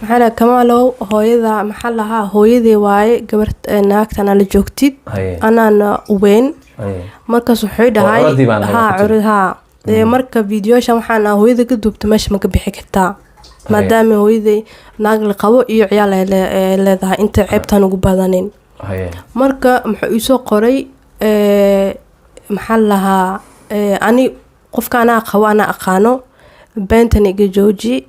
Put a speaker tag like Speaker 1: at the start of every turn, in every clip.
Speaker 1: Maxaa la Kamaalow, hooyada maxaa lahaa, hooyadii waaye gabar naagtan la joogtid. Anaana weyn. Markaas wuxuu dhahay
Speaker 2: curadii baan ahay,
Speaker 1: haa.
Speaker 2: ku tiri.
Speaker 1: Curad haa. Marka videoshan waxaan hooyada ka duubta meesha ma ka bixi kartaa, maadaama hooyaday naag la qabo iyo ciyaal ay leedahay, inta ceebtan ugu badanin. Marka muxuu iisoo qoray, maxaa la lahaa, ani qofka anaa qabo, anaa aqaano, beentan iga jooji,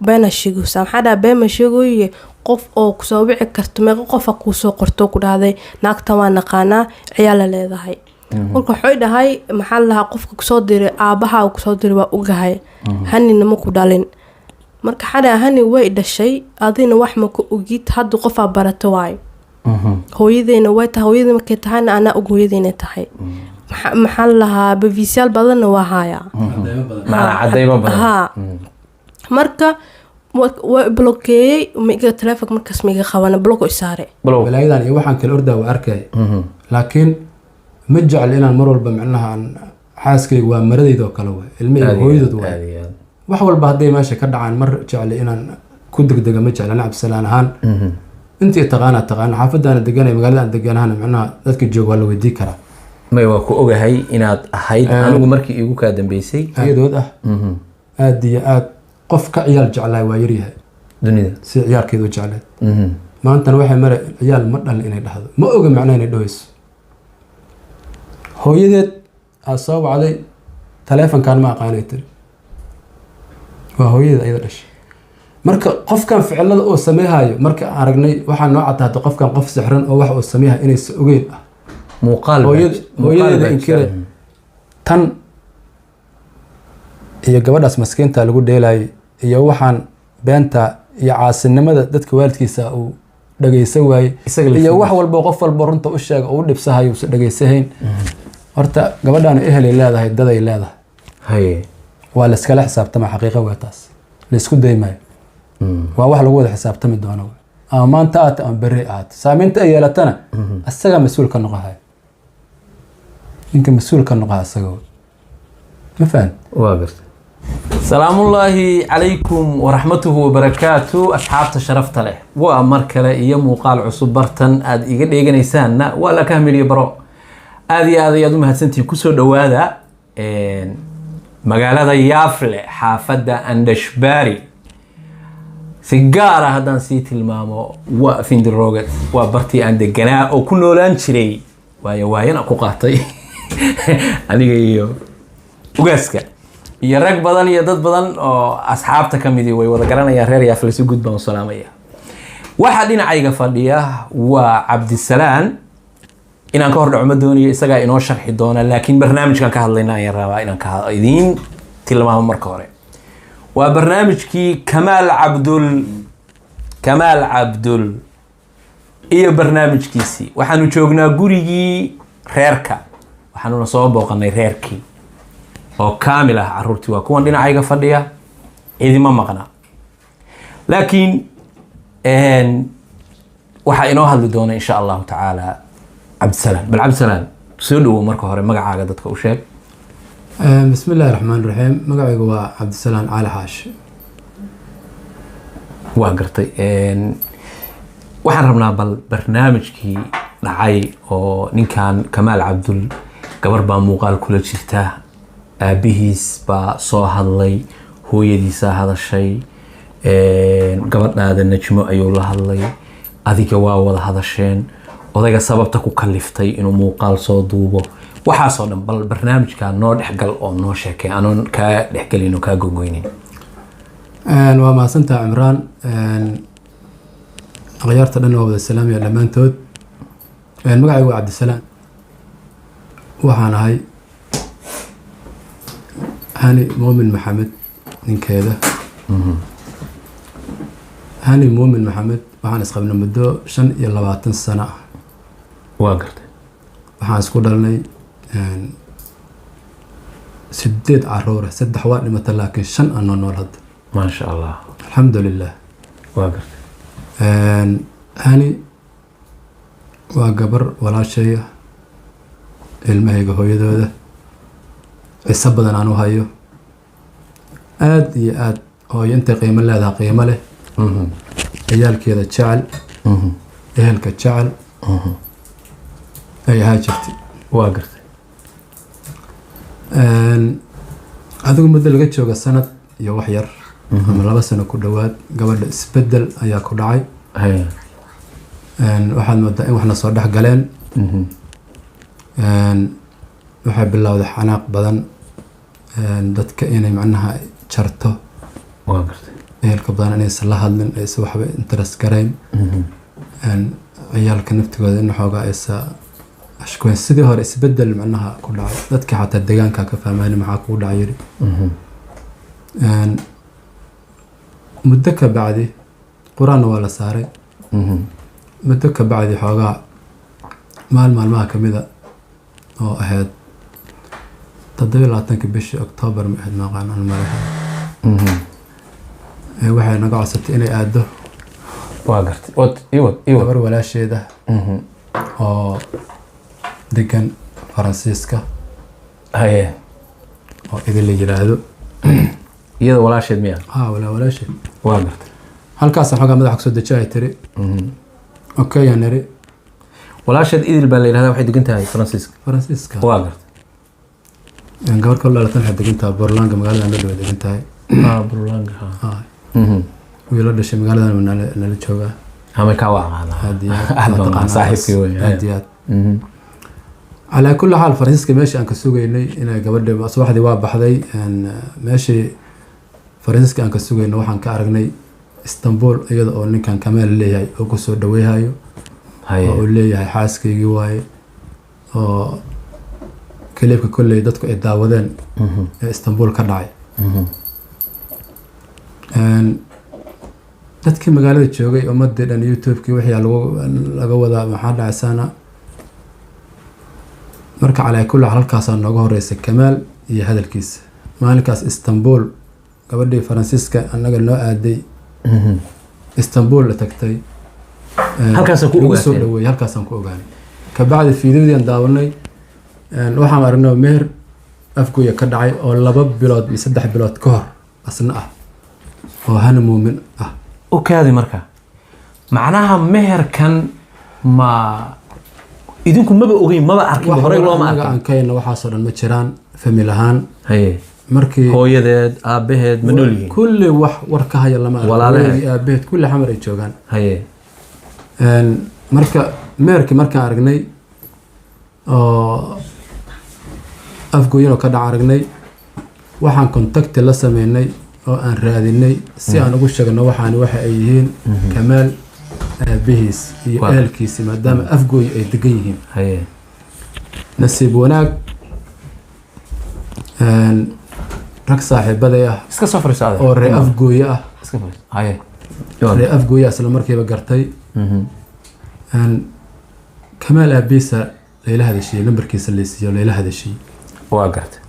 Speaker 1: beena sheegaysaa. Maxaa dhaha, been ma sheegoye, qof oo kusoo wici karto, meeqa qofa kuusoo qorto ku dhahday naagtan waa naqaanaa, ciyaala leedahay. Marka wuxuu dhahay, maxaa la lahaa, qofka kusoo diray, aabaha uu kusoo diray waa ogahay, Hanina ma ku dhalin. Marka waxaa dhahay, Hani way dhashay, adina wax ma ka ogid, hadda qofaa barato waayo. Hooyadeyna way tahay, hooyada markay tahayna anaa og hooyadeyna tahay. Maxaa la lahaa, baviisyaal badanna waa hayaa.
Speaker 2: Macnaa cadaymo badan.
Speaker 1: Haa. Marka waa blokeeyey, ma iga taleefonka markaas ma iga qabana, block i saare.
Speaker 2: Blow.
Speaker 3: Balaayadan iyo waxaan kala ordaa waa arkay, laakiin ma jecel inaan mar walba micnaha aan xaaskayga waa maradayda oo kale waay, ilmahayga
Speaker 2: Aad iyo
Speaker 3: hooyadood
Speaker 2: aad,
Speaker 3: waay.
Speaker 2: Aad iyo aad.
Speaker 3: Wax walba hadday meesha ka dhacaan, mar jecli inaan ku degdega, ma jecla. Ana Cabdisalaan ahaan intii taqaana taqaana, xaafadaana deganay, magaalada aan deganahana micnaha dadka jooga waa la weydii karaa.
Speaker 2: May, waa ku ogahay inaad ahayd anigu markii iigu kaa dambeysay.
Speaker 3: Iyadood ah, aad iyo aad qof ka ciyaal jeclaay waa yaryahay
Speaker 2: dunida
Speaker 3: si ciyaalkeeda u jecleed. Maantana waxay mara ciyaal ma dhalin inay dhahdo, ma oga macnaha inay dhahayso. Hooyadeed aa soo wacday, taleefonkan ma aqaanay tiri, waa hooyadeed ayada dhashay. Marka qofkan ficilada uu sameehayo marka aan aragnay, waxaa noo caddaatay qofkan qof sixran oo wax uu sameeyahay inaysa ogeyn ah.
Speaker 2: Muuqaal baa muuqaal
Speaker 3: hooyadeeda
Speaker 2: baa
Speaker 3: inkire
Speaker 2: jira.
Speaker 3: Tan iyo gabadhaas maskiinta lagu dheelayay iyo waxaan beenta iyo caasinimada dadka waalidkiisa uu dhageysan waayey
Speaker 2: Isaga
Speaker 3: iyo
Speaker 2: laftigiisa.
Speaker 3: Wax walba qof walba runta u sheega oo u dhibsahayo uusan dhegeysahayn. Horta gabadhaan ehelay leedahay, daday leedahay. Waa layskala xisaabtama, xaqiiqa waa taas, laysku daymayo, waa wax lagu wada xisaabtami doono, ama maanta aata ama berri ahaato. Saameynta ay yeelatana asagaa mas-uul ka noqohaya, ninka mas-uul ka noqoha asaga wey. Ma fahan?
Speaker 2: Waa gartay. Salaamullaahi calaykum waraxmatuhu wabarakaatu. Asxaabta sharafta leh, waa mar kale iyo muuqaal cusub. Bartan aad iga dheeganaysaanna waa la kahmiliyo baro. Aad iyo aad ayaad u mahadsantihiin. Kusoo dhowaada magaalada Yaafle, xaafadda Andashbari. Si gaara haddaan sii tilmaamo, waa Findiroget, waa bartii aan deganaa oo ku noolaan jiray, waayo waayana ku qaatay aniga iyo ugaaska iyo rag badan iyo dad badan oo asxaabta ka midii way wada garanayaan. Reer Yaafle si guud baan u salaamaya. Waxaa dhinacayga fadhiya waa Cabdisalaan. Inaan ka hor dhaco ma doonayo, isagaa inoo sharxi doona, laakiin barnaamijkan ka hadlayna ayaan rabaa inaan ka idiin tilmaamo. Marka hore waa barnaamijkii Kamaal Cabdul, Kamaal Cabdul iyo barnaamijkiisii. Waxaanu joognaa gurigii reerka, waxaanuna soo booqanay reerkii oo kaamil ah. Caruurtii waa kuwan dhinacayga fadhiya, cidima maqna, laakiin waxaa inoo hadli doona insha Allahu tacaala Cabdisalaan. Bal Cabdisalaan, soo dhawow. Marka hore magacaaga dadka u sheeg.
Speaker 3: Bismi illaahi raxmaan raxiim. Magacaygu waa Cabdisalaan Cali Xaashi.
Speaker 2: Waa gartay. Waxaan rabnaa bal barnaamijkii dhacay oo ninkan Kamaal Cabdul gabar baa muuqaal kula jirta, aabihiis baa soo hadlay, hooyadiisaa hadashay, gabadhaada Najmo ayuu la hadlay, adiga waa wada hadasheen, odayga sababta ku kaliftay inuu muuqaal soo duubo, waxaasoo dhan bal barnaamijkaa noo dhexgal oo noo sheekay, anoon kaa dhexgelin oo kaa gogoynin.
Speaker 3: Waa mahadsantaha, Cimraan. Akhyaarta dhan waa wada salaamaya dhammaantood. Magacaygu waa Cabdisalaan, waxaan ahay Hani Muumin Maxamed ninkeeda. Hani Muumin Maxamed waxaan isqabnay muddo 25 sano ah.
Speaker 2: Waa gartay.
Speaker 3: Waxaan isku dhalnay sideed caruura, saddex waa dhimata, laakiin shan aan noo nool hadda.
Speaker 2: Maasha Allah.
Speaker 3: Alxamdu lilah.
Speaker 2: Waa gartay.
Speaker 3: Hani waa gabar walaashaya, ilmahayga hooyadooda, ciso badan aan u hayo, aada iyo aada. Hooyo intay qiimo leedaha qiimo leh. Ciyaalkeeda jecel, ehelka jecel ay ahaa jirtay.
Speaker 2: Waa gartay.
Speaker 3: Adigu muddo laga jooga sanad iyo wax yar ama 2 sano ku dhowaad, gabadha isbedel ayaa ku dhacay. Waxaad moodaa in waxna soo dhex galeen. Waxay bilowday xanaaq badan, dadka inay macnaha jarto.
Speaker 2: Waa gartay.
Speaker 3: Ehelka badan inaysan la hadlin, aysan waxba interest garayn. Ciyaalka naftigooda in xoogaa aysa ashkoyn sidii hore, isbedel macnaha ku dhacay. Dadka xataa deegaanka ka fahmayna, maxaa kugu dhacay yiri. Muddo ka bacdi qur-aanna waa la saaray. Muddo ka bacdi xoogaa maalmaha kamida oo ahayd 27-ka bishii Octoobar, ma ahayd, maaqaan aan maleha, waxay naga codsatay inay aado
Speaker 2: Waa gartay, wad iwad iwad.
Speaker 3: gabar walaasheeda oo degan Faransiiska oo idin la yiraahdo.
Speaker 2: Iyada walaasheed miya?
Speaker 3: Ha, walaasheed.
Speaker 2: Waa gartay.
Speaker 3: Halkaasaan xoogaa madaxa kusoo deji ay tiri. Okay, aan niri.
Speaker 2: Walaasheed Idil baa la yidhahdaa, waxay degan tahay Faransiiska.
Speaker 3: Faransiiska.
Speaker 2: Waa gartay.
Speaker 3: Gabar kaloo dhalatan waxay degan tahay Borlanga, magaalada la dhow degan tahay.
Speaker 2: Burlanga.
Speaker 3: Wiil la dhashay magaaladan nala joogaa.
Speaker 2: Ama kaa waa aqaanaa.
Speaker 3: Aad iyo aad.
Speaker 2: Aad baan
Speaker 3: Waa taqaanaa.
Speaker 2: Saaxiibkii wey.
Speaker 3: Aad iyo aad. Calaa kulli xaal, Faransiiska meeshii aan ka sugaynay inay gabadha subaxdii waa baxday. Meeshii Faransiiska aan ka sugayno waxaan ka aragnay Istanbul iyada oo ninkan Kamaal leeyahay oo kusoo dhaweyhayo oo uu leeyahay xaaskaygii waaye, oo clip-ka kolley dadku ay daawadeen ee Istanbul ka dhacay. Dadkii magaalada joogay, ummadii dhan, YouTube-kii wixii lagu laga wadaa, maxaa dhacaysaana. Marka calaa kulli xaal, halkaasaa nooga horeysay Kamaal iyo hadalkiisa maalinkaas Istanbul. Gabadhii Faransiiska annaga noo aaday Istanbul la tagtay.
Speaker 2: Halkaasaan ku
Speaker 3: lagu soo
Speaker 2: ogaateen?
Speaker 3: dhaweeyey, halkaasaan ku ogaanay. Kabacdi fiidiyadii daawanay, waxaan aragnay meher Afgoya ka dhacay oo 2 bilood iyo 3 bilood ka hor asna ah oo honeymoon ah.
Speaker 2: Okaadi, marka macnaha meherkan ma idinku maba ogeyn, maba arkin,
Speaker 3: Wax
Speaker 2: horey looma
Speaker 3: annaga
Speaker 2: arkin?
Speaker 3: Aan kayna waxaasoo dhan ma jiraan family ahaan. Markii
Speaker 2: Hooyadeed, aabaheed ma nool yihiin?
Speaker 3: Kulli wax war ka haya lama arko.
Speaker 2: Walaalaheed?
Speaker 3: Hooyadii, aabaheed kulli Xamar ay joogaan. Marka meherkii markaan aragnay oo Afgooyin oo ka dhac aragnay, waxaan contact-i la sameynay oo aan raadinay si aan ugu sheegno waxaan waxa ay yihiin Kamaal aabihiis iyo ehelkiisi, maadaama Afgooy ay degan yihiin. Nasiib wanaag, rag saaxiibaday ah
Speaker 2: Iska soo fariiso adeer.
Speaker 3: oo ree Afgooye ah
Speaker 2: Iska fariiso.
Speaker 3: Ree Afgooye isla markiiba gartay. Kamaal aabihiisa layla hadashiyey, nambarkiisa laysiiyo, layla hadashiyey.
Speaker 2: Waa gartay,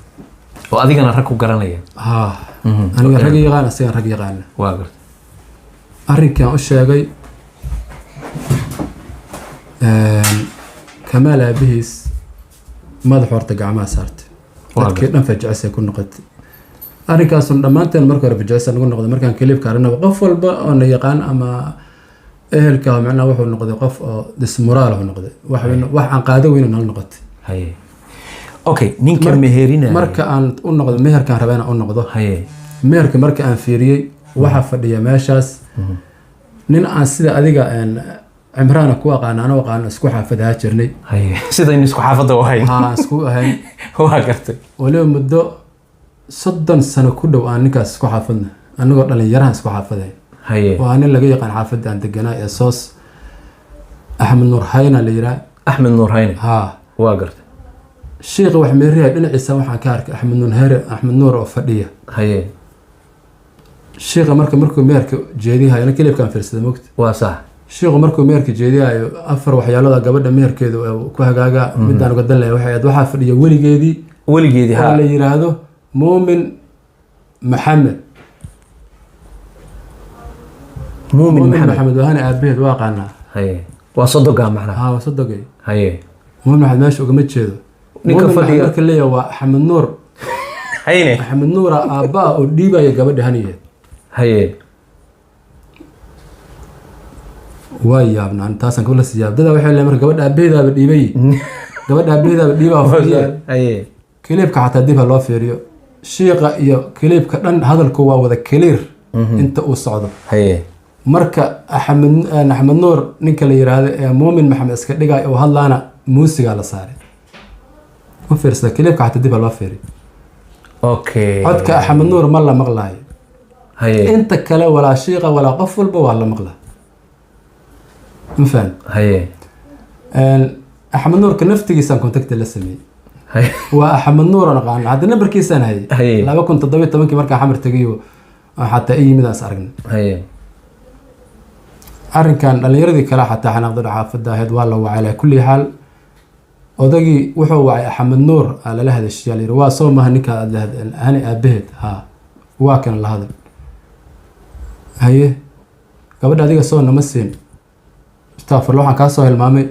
Speaker 2: oo adigana rag ku garanaya?
Speaker 3: Haa, aniga rag yaqaan, asigaan rag yaqaana.
Speaker 2: Waa gartay.
Speaker 3: Arrinkii aan u sheegay, Kamaal aabihiis madax horta gacmaha saartay. Dadkii dhan fajicisay ku noqotay arrinkaasun. Dhammaanteen marka hore fajicisa nagu noqday markaan clip-ka aragnaba. Qof walba oo na yaqaan ama ehelka macnaha wuxuu noqday qof oo dismoral uu noqday, wax aan qaado weynin nala noqotay.
Speaker 2: Okay, ninka meherinaya?
Speaker 3: Marka aan u noqdo meherkaan rabaa inaan u noqdo, meherka marka aan fiiriyey, waxaa fadhiya meeshaas nin aan sida adiga Cimraana ku aqaana, ana aqaano, isku xaafadaha jirnay.
Speaker 2: Sidaynu isku xaafadda u ahayn?
Speaker 3: Haa, isku ahayn.
Speaker 2: Waa gartay.
Speaker 3: Waliba muddo 30 sano ku dhow aan ninkaas isku xaafadna, anagoo dhalinyarahan isku xaafadahay. Waa nin laga yaqaan xaafadda aan deganaa ee Soos. Axmed Nuur Hayna la yiraa.
Speaker 2: Axmed Nuur Hayne?
Speaker 3: Haa.
Speaker 2: Waa gartay.
Speaker 3: Shiiqa wax meeriya dhinaciisa waxaan ka arkay Axmed Nuur Here, Axmed Nuur oo fadhiya. Shiiqa marka markuu meherka jeedihayo, ana clip-kaan fiirsada mogta.
Speaker 2: Waa sax.
Speaker 3: Shiiqu markuu meherka jeedihayo, afar waxyaalada gabadha meherkeedu uu ku hagaaga midaan uga dan lahay waxay ahayd, waxaa fadhiya weligeedii
Speaker 2: Weligeedii.
Speaker 3: oo la yiraahdo Muumin Maxamed.
Speaker 2: Muumin
Speaker 3: Muumin
Speaker 2: Maxamed.
Speaker 3: Maxamed waana aabaheed, waa aqaanaa.
Speaker 2: Waa sodogaa macnaha?
Speaker 3: Haa, waa sodogay. Muumin Maxamed meesha ugama jeedo.
Speaker 2: Ninka
Speaker 3: Muumin
Speaker 2: fadhiya-
Speaker 3: Maxamed marka leeyahay waa Axmed Nuur.
Speaker 2: Hayne.
Speaker 3: Axmed Nuura aabbaa oo dhiibaya gabadha haniyeed. Waa yaabnaan, taasaan kula sii yaab. Dada waxay leeyihiin marka gabadha aabaheedaaba dhiibay, gabadha aabaheedaaba dhiibaa fadhiye. Clipka xataa dib ha loo fiiriyo, shiiqa iyo clipka dhan hadalku waa wada clear inta uu socdo. Marka Axmed Nuur ninka la yiraahdo ee Muumin Maxamed iska dhigay oo hadlaana muusigaa la saaray. U fiirsada clipka, xataa dib ha loo fiiriyo. Codka Axmed Nuur ma la maqlaayo. Inta kale walaa shiiqa walaa qof walba waa la maqlaa, ma fahan? Axmed Nuurka naftigiisaan contact la sameeyey. Waa Axmed Nuur aan aqaana, hadda nambarkiisaan hayay. 2017-kii markaan Xamar tegayo xataa i yimid aan is aragnay. Arrinkan dhallinyaradii kale xataa xanaaqda xaafadda ahayd waa la wacay. Alaa kulli xaal, odagii wuxuu wacay Axmed Nuur, aa lala hadashiyaa, la yiri waa soo maha ninka aad la hani aabaheed, haa waa kan la hadal. Haye, gabadha adiga soo nama siin. Astafurlah, waxaan kaa soo hilmaamay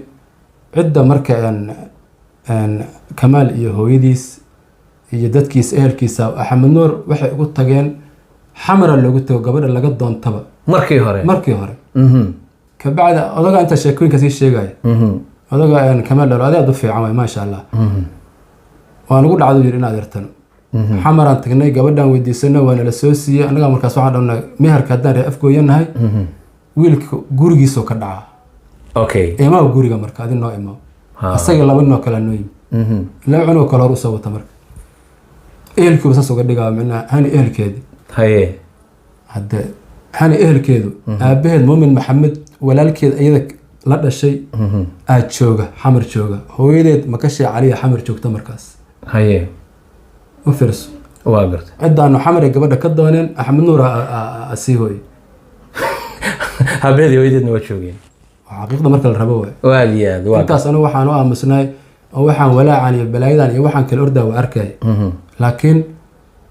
Speaker 3: cidda marka Kamaal iyo hooyadiis iyo dadkiisa ehelkiisa Axmed Nuur waxay ugu tageen Xamara, loogu tago gabadha laga doontaba.
Speaker 2: Markii hore.
Speaker 3: Markii hore. Kabacdi odaga inta sheekooyinka sii sheegaya, odaga Kamaal dhalo aad u fiican waay, maasha Allah. Waa nagu dhacdo yiri inaad yartano Xamaraan tagnay, gabadhaan weydiisano, waa nala soo siiyey. Annagaa markaas waxaan dhanay meherka haddaan reer Afgooyanahay, wiilka gurigiisoo ka dhacaa. Imaa guriga marka adi noo imaa. Asaga laba ninoo kale noo yimi. Laba cunugoo kale hor usoo wata. Marka ehelkiiba saas uga dhigaa micnaha Hani ehelkeedi. Hadde Hani ehelkeedu aabaheed Muumin Maxamed, walaalkeed iyada la dhashay aad jooga Xamar jooga, hooyadeed Makashee Caliya Xamar joogta markaas. U fiirso.
Speaker 2: Waa gartay.
Speaker 3: Ciddaanu Xamar ee gabadha ka dooneen, Axmed Nuur sii hooye.
Speaker 2: Habeedii hooyadeedna waa joogeen.
Speaker 3: Waa xaqiiqda marka la rabo waay.
Speaker 2: Waad iyo aad waa.
Speaker 3: Intaas anigu waxaan u aamusnay oo waxaan walaacan iyo balaayadan iyo waxaan kala ordaa waa arkay, laakiin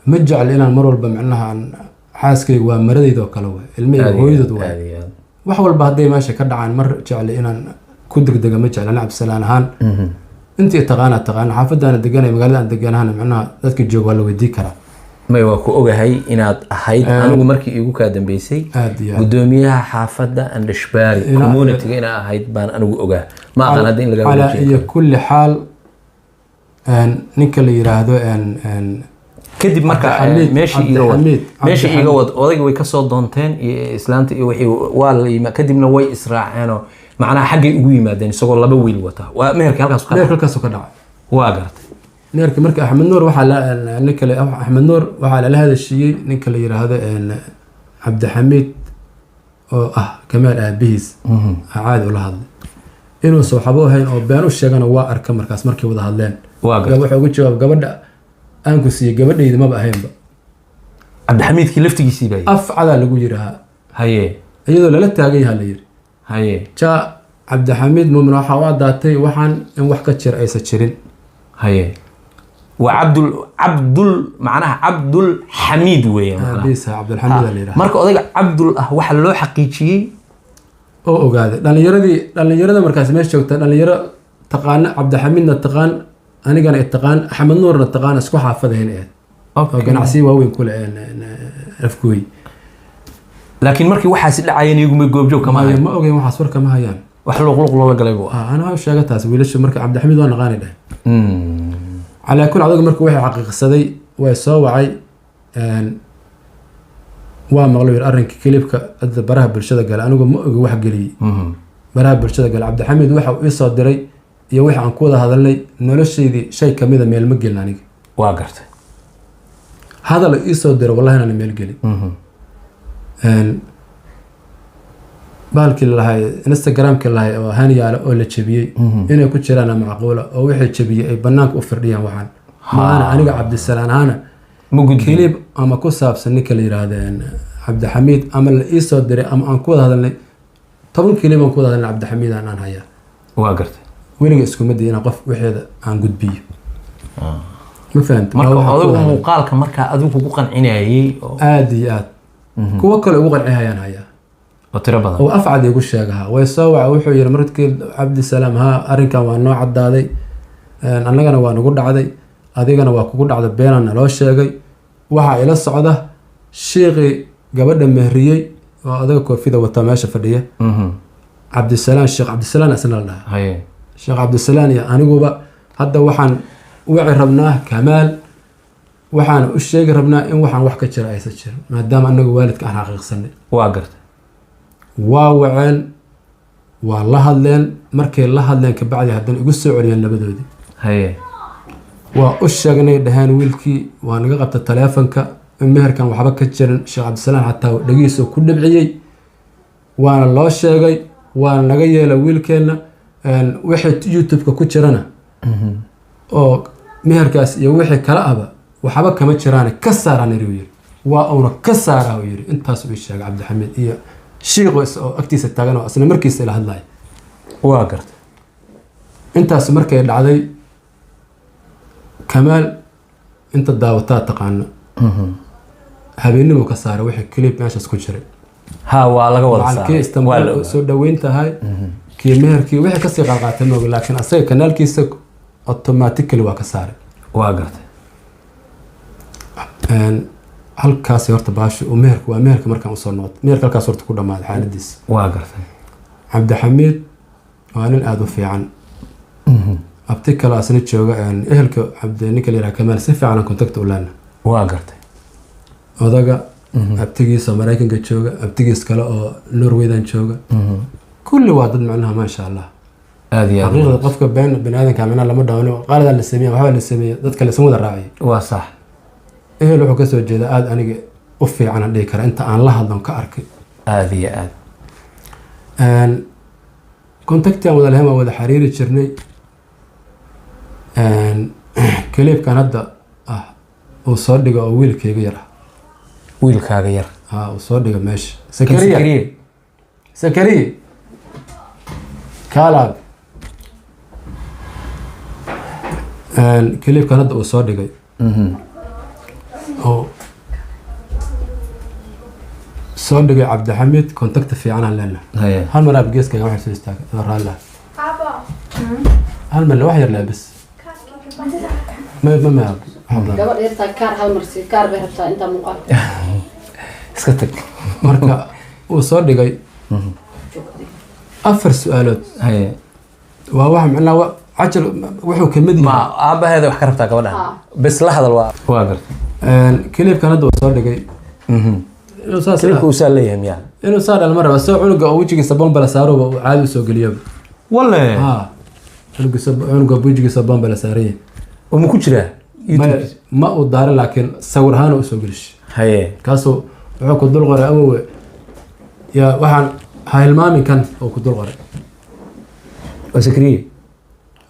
Speaker 3: ma jecel inaan mar walba micnaha xaaskayga waa maradayda oo kale waay, ilmahayga hooyadood waay.
Speaker 2: Aad iyo aad.
Speaker 3: Wax walba hadday meesha ka dhacaan mar jecli inaan ku degdega, ma jecla. Cabdisalaan ahaan intii taqaana taqaana, xaafadaana deganay, magaalada aan deganahana micnaha dadka jooga waa la weydii karaa.
Speaker 2: May, waa ku ogahay inaad ahayd anigu markii iigu kaa dambeysay
Speaker 3: Aad iyo aad.
Speaker 2: gudoomiyaha xaafadda Andhashbaari communityga inaa ahayd baan anigu ogaa. Ma aqaan hadda in lagaa
Speaker 3: calaa
Speaker 2: wareejiyo.
Speaker 3: Iyo kulli xaal, ninka la yiraahdo
Speaker 2: Kadib marka
Speaker 3: Cabdixamiid,
Speaker 2: meeshii iga wad.
Speaker 3: Cabdixamiid,
Speaker 2: Meeshii iga
Speaker 3: Cabdixamiid.
Speaker 2: wad. Odayga way kasoo doonteen iyo islaanta iyo wixii waa la yima, kadibna way israaceenoo macnaha xaggay ugu yimaadeen isagoo laba wiil wata. Waa meherkii halkaas ka
Speaker 3: Meerka halkaasuu ka dhacay.
Speaker 2: Waa gartay.
Speaker 3: Meerka marka Axmed Nuur waxaa la ninka Axmed Nuur waxaa lala hadashiiyey ninka la yiraahdo Cabdixamiid oo ah Kamaal aabihiis, caadi ula hadlay inuusan waxba u ahayn oo been u sheegana waa arka markaas markay wada hadleen.
Speaker 2: Waa gartay.
Speaker 3: Wuxuu ugu jawaab gabadha aan ku siiyey gabadhayda maba ahaynba.
Speaker 2: Cabdixamiidkii laftigiisii baa yidhi.
Speaker 3: Af cadaa lagu yirahaa. Iyadoo lala taagan yahaa la yiri. Ja Cabdixamiid Muumin waxaa u caddaatay waxaan in wax ka jira aysan jirin.
Speaker 2: Haye, waa Cabdul macnaha Cabdul Xamiid weeye macnaha.
Speaker 3: Aabihiisa Cabdilxamiid la yiraahdaa.
Speaker 2: Marka odayga Cabdul ah waxaa loo xaqiijiyey
Speaker 3: oo ogaaday dhallinyarada markaas meesha joogta, dhalinyaro taqaana Cabdixamiidna taqaan, anigana taqaan, Axmed Nuurna taqaan, isku xaafadayn ahayd oo ganacsiyo waaweyn kule Afgooy.
Speaker 2: Laakiin markii waxaasi dhacayeen iyaguma goobjoog kama ahayn.
Speaker 3: Ma ogeyn, waxaas warka ma hayaan.
Speaker 2: Wax luqluq loola galay buu ahaa.
Speaker 3: Ah, anaa u sheega taas wiilasha marka Cabdixamiid waa naqaani dheh. Calaa kul adaga marka waxay xaqiiqsaday way soo wacay, waa maqlay yiri arrinka clipka hadda baraha bulshada gala, anigu ma ogi wax geliyey baraha bulshada gala. Cabdixamiid waxa uu ii soo diray iyo wixii aan ku wada hadalnay noloshaydii shay kamida meel ma gelin aniga.
Speaker 2: Waa gartay.
Speaker 3: Hadal ii soo diro wallahi inaan meel gelin. Bahalkii lalahay Instagramkii lahay oo Haniyaale oo la jebiyey inay ku jiraan macquula oo wixii jebiyey ay banaanka u firdhiyaan, waxaan maana aniga Cabdisalaan ahaana
Speaker 2: Ma gudbin.
Speaker 3: Clip ama ku saabsan ninka la yiraahdo Cabdixamiid ama la ii soo diray ama aan ku wada hadalnay, 10 clip aan ku wada hadalnay Cabdixamiid aan hayaa.
Speaker 2: Waa gartay.
Speaker 3: Weliga iskuma day inaan qof wixeeda aan gudbiyo, ma fahamta?
Speaker 2: Marka
Speaker 3: Waa waxaan ku
Speaker 2: odaygu
Speaker 3: wada hadalnay.
Speaker 2: Muuqaalka markaa adigu kugu qancinayay oo
Speaker 3: Aad iyo aad, kuwo kale ugu qancihayaan hayaa.
Speaker 2: Oo tiro badan.
Speaker 3: Oo afcad igu sheegaha way soo waca, wuxuu yiri markii Cabdisalaam haa arrinkan waa noo caddaaday, annagana waa nagu dhacday, adigana waa kugu dhacday, beenaa naloo sheegay. Waxaa ila socda shiiqii gabadha mehriyey oo adaga koofida wata meesha fadhiya. Cabdisalaan, Sheekh Cabdisalaan isna la dhahaa. Sheekh Cabdisalaan iyo aniguba hadda waxaan wici rabnaa Kamaal, waxaan u sheegi rabnaa in waxaan wax ka jira aysan jirin, maadaama anagu waalidka aan xaqiiqsanay.
Speaker 2: Waa gartay.
Speaker 3: Waa waceen, waa la hadleen. Markay la hadleen kabacdi haddana igu soo celiyeen labadoodii. Waa u sheegnay, dhaheen wiilkii waa naga qabta taleefanka in meherkan waxba ka jirin. Sheekh Cabdisalaan xataa dhagihiisa ku dhibciyey, waana loo sheegay, waana naga yeela wiilkeenna. Wixii YouTube-ka ku jirana oo meherkaas iyo wixii kale ahba waxba kama jiraan, ka saaraan uu yiri, waa uuna ka saaraa uu yiri. Intaas uu sheegay Cabdixamiid iyo shiiqo oo agtiisa taagan oo isla markiisa ila hadlaya.
Speaker 2: Waa gartay.
Speaker 3: Intaas markay dhacday, Kamaal inta daawataa taqaano, habeenimuu ka saaray wixii clip meeshaas ku jiray.
Speaker 2: Ha, waa laga wada
Speaker 3: macalkii
Speaker 2: saaray, waa la
Speaker 3: Istanbul
Speaker 2: ogaa.
Speaker 3: Soo dhaweyn tahay kii meherkii wixii kasii qaadqaatay mooga, laakiin asaga kanaalkiisa automatically waa ka saaray.
Speaker 2: Waa gartay.
Speaker 3: Halkaasi horta baashu uu meherku waa meherka. Markaan usoo noqdo meherka, halkaas horta ku dhammaaday xaaladiisa.
Speaker 2: Waa gartay.
Speaker 3: Cabdixamiid waa nin aada u fiican. Abti kale asna jooga, ehelka Cabdi ninka la yidhaha Kamaal, si fiican aan contact u leena.
Speaker 2: Waa gartay.
Speaker 3: Odaga abtigiisa oo Maraykanka jooga, abtigiis kale oo Norwaydan jooga, kulli waa dad macnaha maasha Allah.
Speaker 2: Aada iyo aad.
Speaker 3: Xaqiiqda qofka been bani aadanka macnaha lama dhaawano, qaaladaa la sameeye, waxbaa la sameeye, dadka la isma wada raaciyay.
Speaker 2: Waa sax.
Speaker 3: Ehel wuxuu kasoo jeeda aada aniga u fiican aan dhihi kara inta aan la hadlon ka arkay.
Speaker 2: Aada iyo aad.
Speaker 3: Contacti aan wada lahayn, waan wada xiriiri jirnay. Clipkan hadda ah uu soo dhigo oo wiilkayga yar ah.
Speaker 2: Wiilkaaga yar.
Speaker 3: Ha, uu soo dhigo meesha. Sakariya.
Speaker 2: Sakariye.
Speaker 3: Sakariya, kaalaab. Clipkan hadda uu soo dhigay oo soo dhigay Cabdixamiid, contacta fiican aan leenahay. Hal mar aab geeskayga waxay soo istaagay adoo raalli ah. Hal mar wax yar laa bas, ma wax badan.
Speaker 4: Gabadh yartaa kaar hal marsi kaar bay rabtaa intaa muuqaalka.
Speaker 2: Iska tag.
Speaker 3: Marka uu soo dhigay afar su-aalood waa wax macnaha cajal wuxuu kamid
Speaker 2: Ma
Speaker 3: yahay.
Speaker 2: Aabaheeda wax ka rabtaa gabadhan? Bes la hadal, waa gartay.
Speaker 3: Clipkan hadda uu soo dhigay inuu saas
Speaker 2: Clipka uu saa leeyahay miyaa?
Speaker 3: Inuu saa dhalma raba soo cunuga oo wejigiisa bombala saaroba uu caadi usoo geliyoba.
Speaker 2: Walle.
Speaker 3: Ha, cunugiisa, cunuga wejigiisa bombala saaran yahay.
Speaker 2: Oo ma ku jiraa YouTube?
Speaker 3: Ma uu daarin, laakiin sawir ahaan uu usoo gelishay. Kaasuu wuxuu ku dul qoray, "Awowe, yaa waxaan ha hilmaamin kan," oo ku dul qoray.
Speaker 2: Waa Sakriye.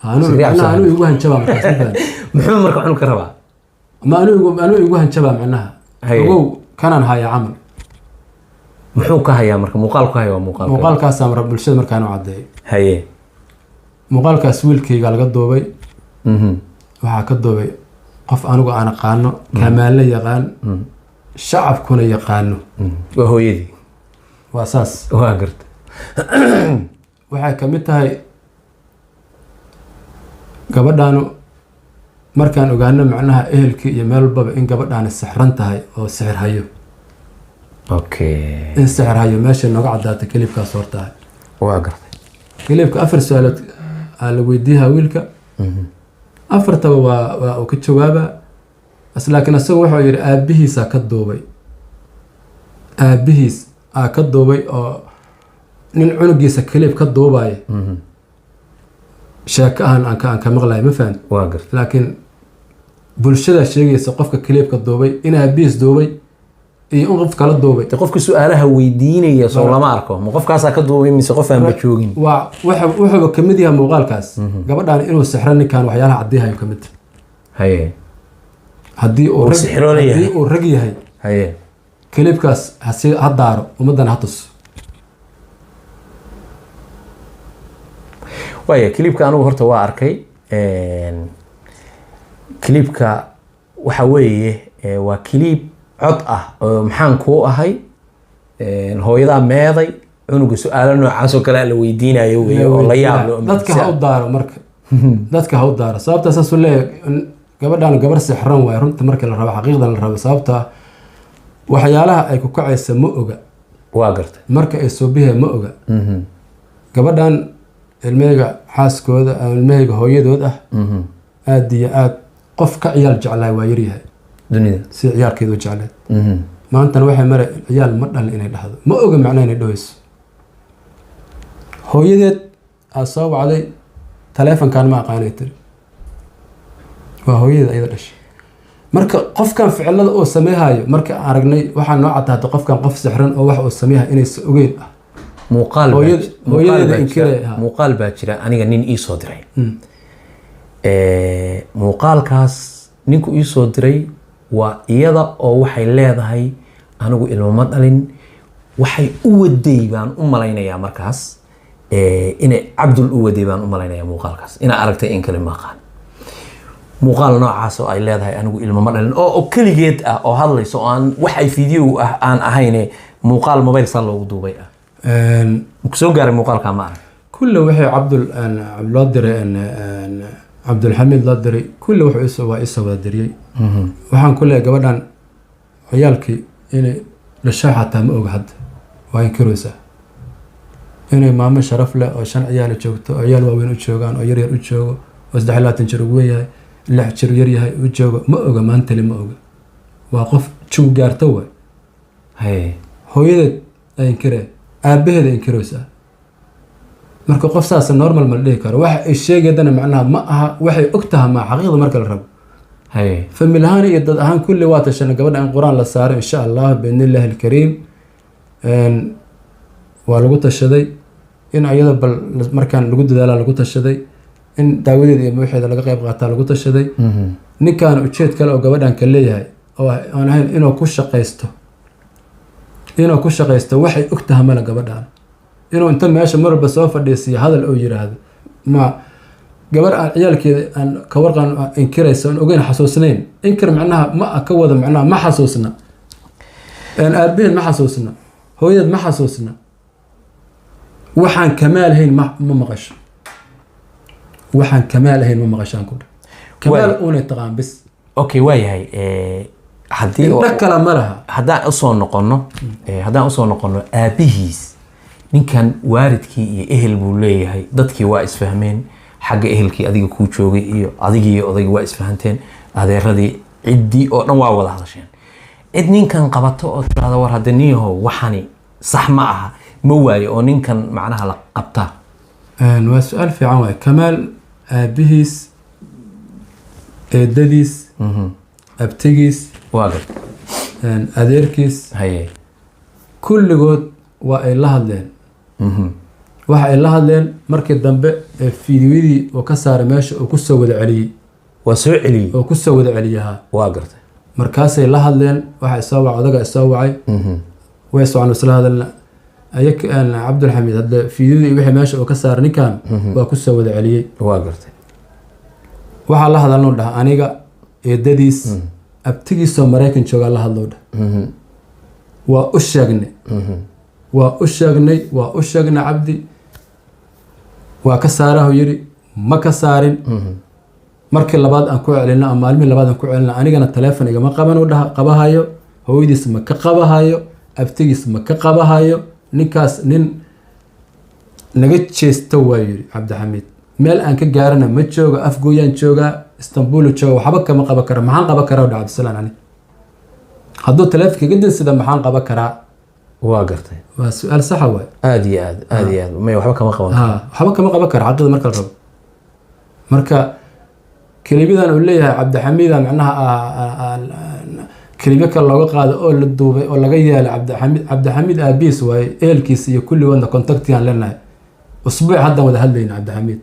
Speaker 3: Anuu
Speaker 2: Sakriye
Speaker 3: macnaha
Speaker 2: Cabdi.
Speaker 3: Anuu igu hanjabaa markaas, ma fahanti?
Speaker 2: Muxuu marka cunug ka rabaa?
Speaker 3: Ma anuu igu hanjabaa macnaha. Ogow kanaan haya camal.
Speaker 2: Muxuu ka hayaa marka? Muuqaal ku haya, waa muuqaal.
Speaker 3: Muuqaalkaasaa mara bulshada markaan u caddeeyay. Muuqaalkaas wiilkayga laga duubay. Waxaa ka duubay qof anigu aan aqaano, Kamaalna yaqaan, shacabkuna yaqaano.
Speaker 2: Waa hooyadii.
Speaker 3: Waa saas.
Speaker 2: Waa garta.
Speaker 3: Waxay ka mid tahay gabadhaanu markaan ogaano macnaha ehelkii iyo meel walbaba in gabadhaani sixran tahay oo sixir hayo. In sixir hayo meesha nooga caddaatay clipkaas hortahay.
Speaker 2: Waa gartay.
Speaker 3: Clipka afar su-aalood aa la weydiiyaa wiilka, afartaba waa uu ka jawaabaa bas, laakiin isagu wuxuu yidhi aabihiisaa ka duubay, aabihiis aa ka duubay, oo nin cunugiisa clip ka duubaya sheeko ahan aan ka maqlaya, ma fahamti?
Speaker 2: Waa gartay.
Speaker 3: Laakiin bulshada sheegaysa qofka clipka duubay in aabihiis duubay iyo in qof kala duubay.
Speaker 2: De qofka su-aalaha weydiinaya soo lama arko, ma qofkaasaa ka duubay mise qof aan ba joogin?
Speaker 3: Waa wuxuuba kamid yahay muuqaalkaas gabadhaan inuu sixro ninkan, waxyaalaha caddiihayo kamid. Haddii uu
Speaker 2: Uu sixiroole yahay.
Speaker 3: Haddii uu rag yahay, clipkaas hasi ha daaro, ummaddana ha tuso.
Speaker 2: Waaya, clipka anigu horta waa arkay. Clipka waxa weeye, waa clip cod ah oo "Maxaan kuu ahay?" "Hooyadaa meeday?" Cunuga su-aalo noocaas oo kale la weydiinayo wey oo la yaab leh oo
Speaker 3: Dadka ha u
Speaker 2: mucjiso ah.
Speaker 3: daaro marka, dadka ha u daaro. Sababta saasuu leeyahay in gabadhaan gabar sixran waaye, runta marka la rabo, xaqiiqdan la rabo, sababta ah waxyaalaha ay ku kacaysa ma oga.
Speaker 2: Waa gartay.
Speaker 3: Marka ay soo bihee ma oga. Gabadhan ilmahayga xaaskooda, ilmahayga hooyadood ah, aad iyo aad qof ka ciyaal jeclaay waa yaryahay
Speaker 2: dunida
Speaker 3: si ciyaalkeeda u jecleed. Maantana waxay maray ciyaal ma dhalin inay dhahdo, ma oga macnaha inay dhahayso. Hooyadeed aa soo wacday, taleefonkan ma aqaanay tiri. Waa hooyadeed ayada dhashay. Marka qofkan ficilada uu sameehayo marka aan aragnay, waxaa noo caddaatay qofkan qof sixran oo wax uu sameeyahay inaysan ogeyn ah.
Speaker 2: Muuqaal baa
Speaker 3: Hooyadeeda
Speaker 2: muuqaal baa
Speaker 3: inkiray,
Speaker 2: jira.
Speaker 3: Ha.
Speaker 2: Muuqaal baa jira aniga nin ii soo diray. Muuqaalkaas ninku ii soo diray waa iyada oo waxay leedahay anigu ilmo ma dhalin. Waxay u waday baan u malaynayaa markaas, inay Cabdul u waday baan u malaynayaa. Muuqaalkaas inaa aragtay in kale ma aqaan. Muuqaal noocaas oo ay leedahay anigu ilmo ma dhalin oo keligeed ah oo hadlayso oo aan wax ay video ah aan ahayne, muuqaal mobile saa loogu duubay ah. Ku soo gaaray muuqaalka ma arag?
Speaker 3: Kulle wixii Cabdul loo diray, Cabdulxamiid loo diray, kulle wuxuu waa isoo wada diriyey. Waxaan ku leeyahay gabadhan ciyaalkii inay dhashay xataa ma oga, hadda waa inkiraysaa. Inay maamo sharaf leh oo shan ciyaal joogto, oo ciyaal waaweyn u joogaan oo yar yar u joogo, oo 23 jir ugu weyn yahay, 6 jir yar yahay u joogo, ma oga. Maantali ma oga, waa qof jug gaarto waay. Hooyadeed ay inkireen, aabaheed ay inkiraysaa. Marka qof saas normal ma la dhihi karo. Waxa ay sheegaydana macnaha ma aha, waxay og tahay ma xaqiiqda marka la rabo. Famil ahaan iyo dad ahaan kulli waa tashana gabadha in Qur-aan la saaro, insha Allah, biidni Illaahi alkariim. Waa lagu tashaday in ayada bal markaan lagu dadaala, lagu tashaday in daawadeeda iyo waxeeda laga qayb qaataa, lagu tashaday. Ninkan ujeed kale oo gabadhan ka leeyahay oo aan ahayn inuu ku shaqaysto waxay og tahay male. Gabadhan inuu inta meesha mar walba soo fadhiisiyo hadal oo yiraahdo ma gabar aan ciyaalkeeda aan ka warqan inkirayso, aan ogeyn, xasuusnayn. Inkir macnaha ma ka wada, macnaha ma xasuusna, aabaheed ma xasuusna, hooyadeed ma xasuusna. Waxaan kamaal ahayn ma maqasho, waxaan kamaal ahayn ma maqashaan ku dheh. Kamaal uunay taqaan bis.
Speaker 2: Okay, waayahay. Haddii
Speaker 3: Indho kale ma laha.
Speaker 2: Haddaan usoo noqono aabihiis, ninkan waalidkii iyo ehel buu leeyahay. Dadkii waa isfahmeen, xagga ehelkii adiga kuu joogay iyo adigii iyo odaygii waa isfahanteen, adeeradii, ciddii oo dhan waa wada hadasheen. Cid ninkan qabato oo tirahda war hadda niyahow waxani sax ma aha, ma waayo oo ninkan macnaha la qabtaa?
Speaker 3: Waa su-aal fiican waay. Kamaal aabihiis, eedadiis, abtigiis,
Speaker 2: waa gar
Speaker 3: adeerkiis, kulligood waa ay la hadleen. Waxa ay la hadleen markii dambe ee fiidiyadii uu ka saaray meesha uu kusoo wada celiyey.
Speaker 2: Waa soo celiyey.
Speaker 3: Oo kusoo wada celiyahaa.
Speaker 2: Waa gartay.
Speaker 3: Markaasay la hadleen. Waxa isoo wacay odaga, isoo wacay, way socon isla hadalna ayak. Cabdulxamiid hadda fiidiyadii wixii meesha uu ka saaray ninkan waa kusoo wada celiyey.
Speaker 2: Waa gartay.
Speaker 3: Waxaa la hadalnuu dhaha aniga, eedadiis, abtigiisoo Maraykan joogaa la hadlow dhah. Waa u sheegnay, waa u sheegnay, waa u sheegnay. Cabdi waa ka saarahu yidhi, ma ka saarin. Markii labaad aan ku celino ama maalmihii labaad aan ku celino, anigana taleefon igama qaban u dhaha qabahayo, hooyadiis ma ka qabahayo, abtigiis ma ka qabahayo. Ninkaas nin naga jeesto waa yidhi Cabdixamiid. Meel aan ka gaarana ma joogo, Afgooyaan joogaa, Istanbul jooga, waxba kama qaban kara. Maxaan qaban karaa dha Cabdisalaan ani hadduu taleefonka iga dinsida, maxaan qaban karaa?
Speaker 2: Waa gartay.
Speaker 3: Waa su-aal saxa waay.
Speaker 2: Aada iyo aad, aada iyo aad. May, waxba kama qaban.
Speaker 3: Ha, waxba kama qaban kara xaqiida marka la rabo. Marka kelimadan uu leeyahay Cabdixamiida macnaha kelimo kale looga qaado oo la duubay oo laga yeelay Cabdixamiid, Cabdixamiid aabiis waaye, ehelkiisa iyo kulligoodna contactigaan leenahay. Usbuuc haddaan wada hadlayna Cabdixamiid,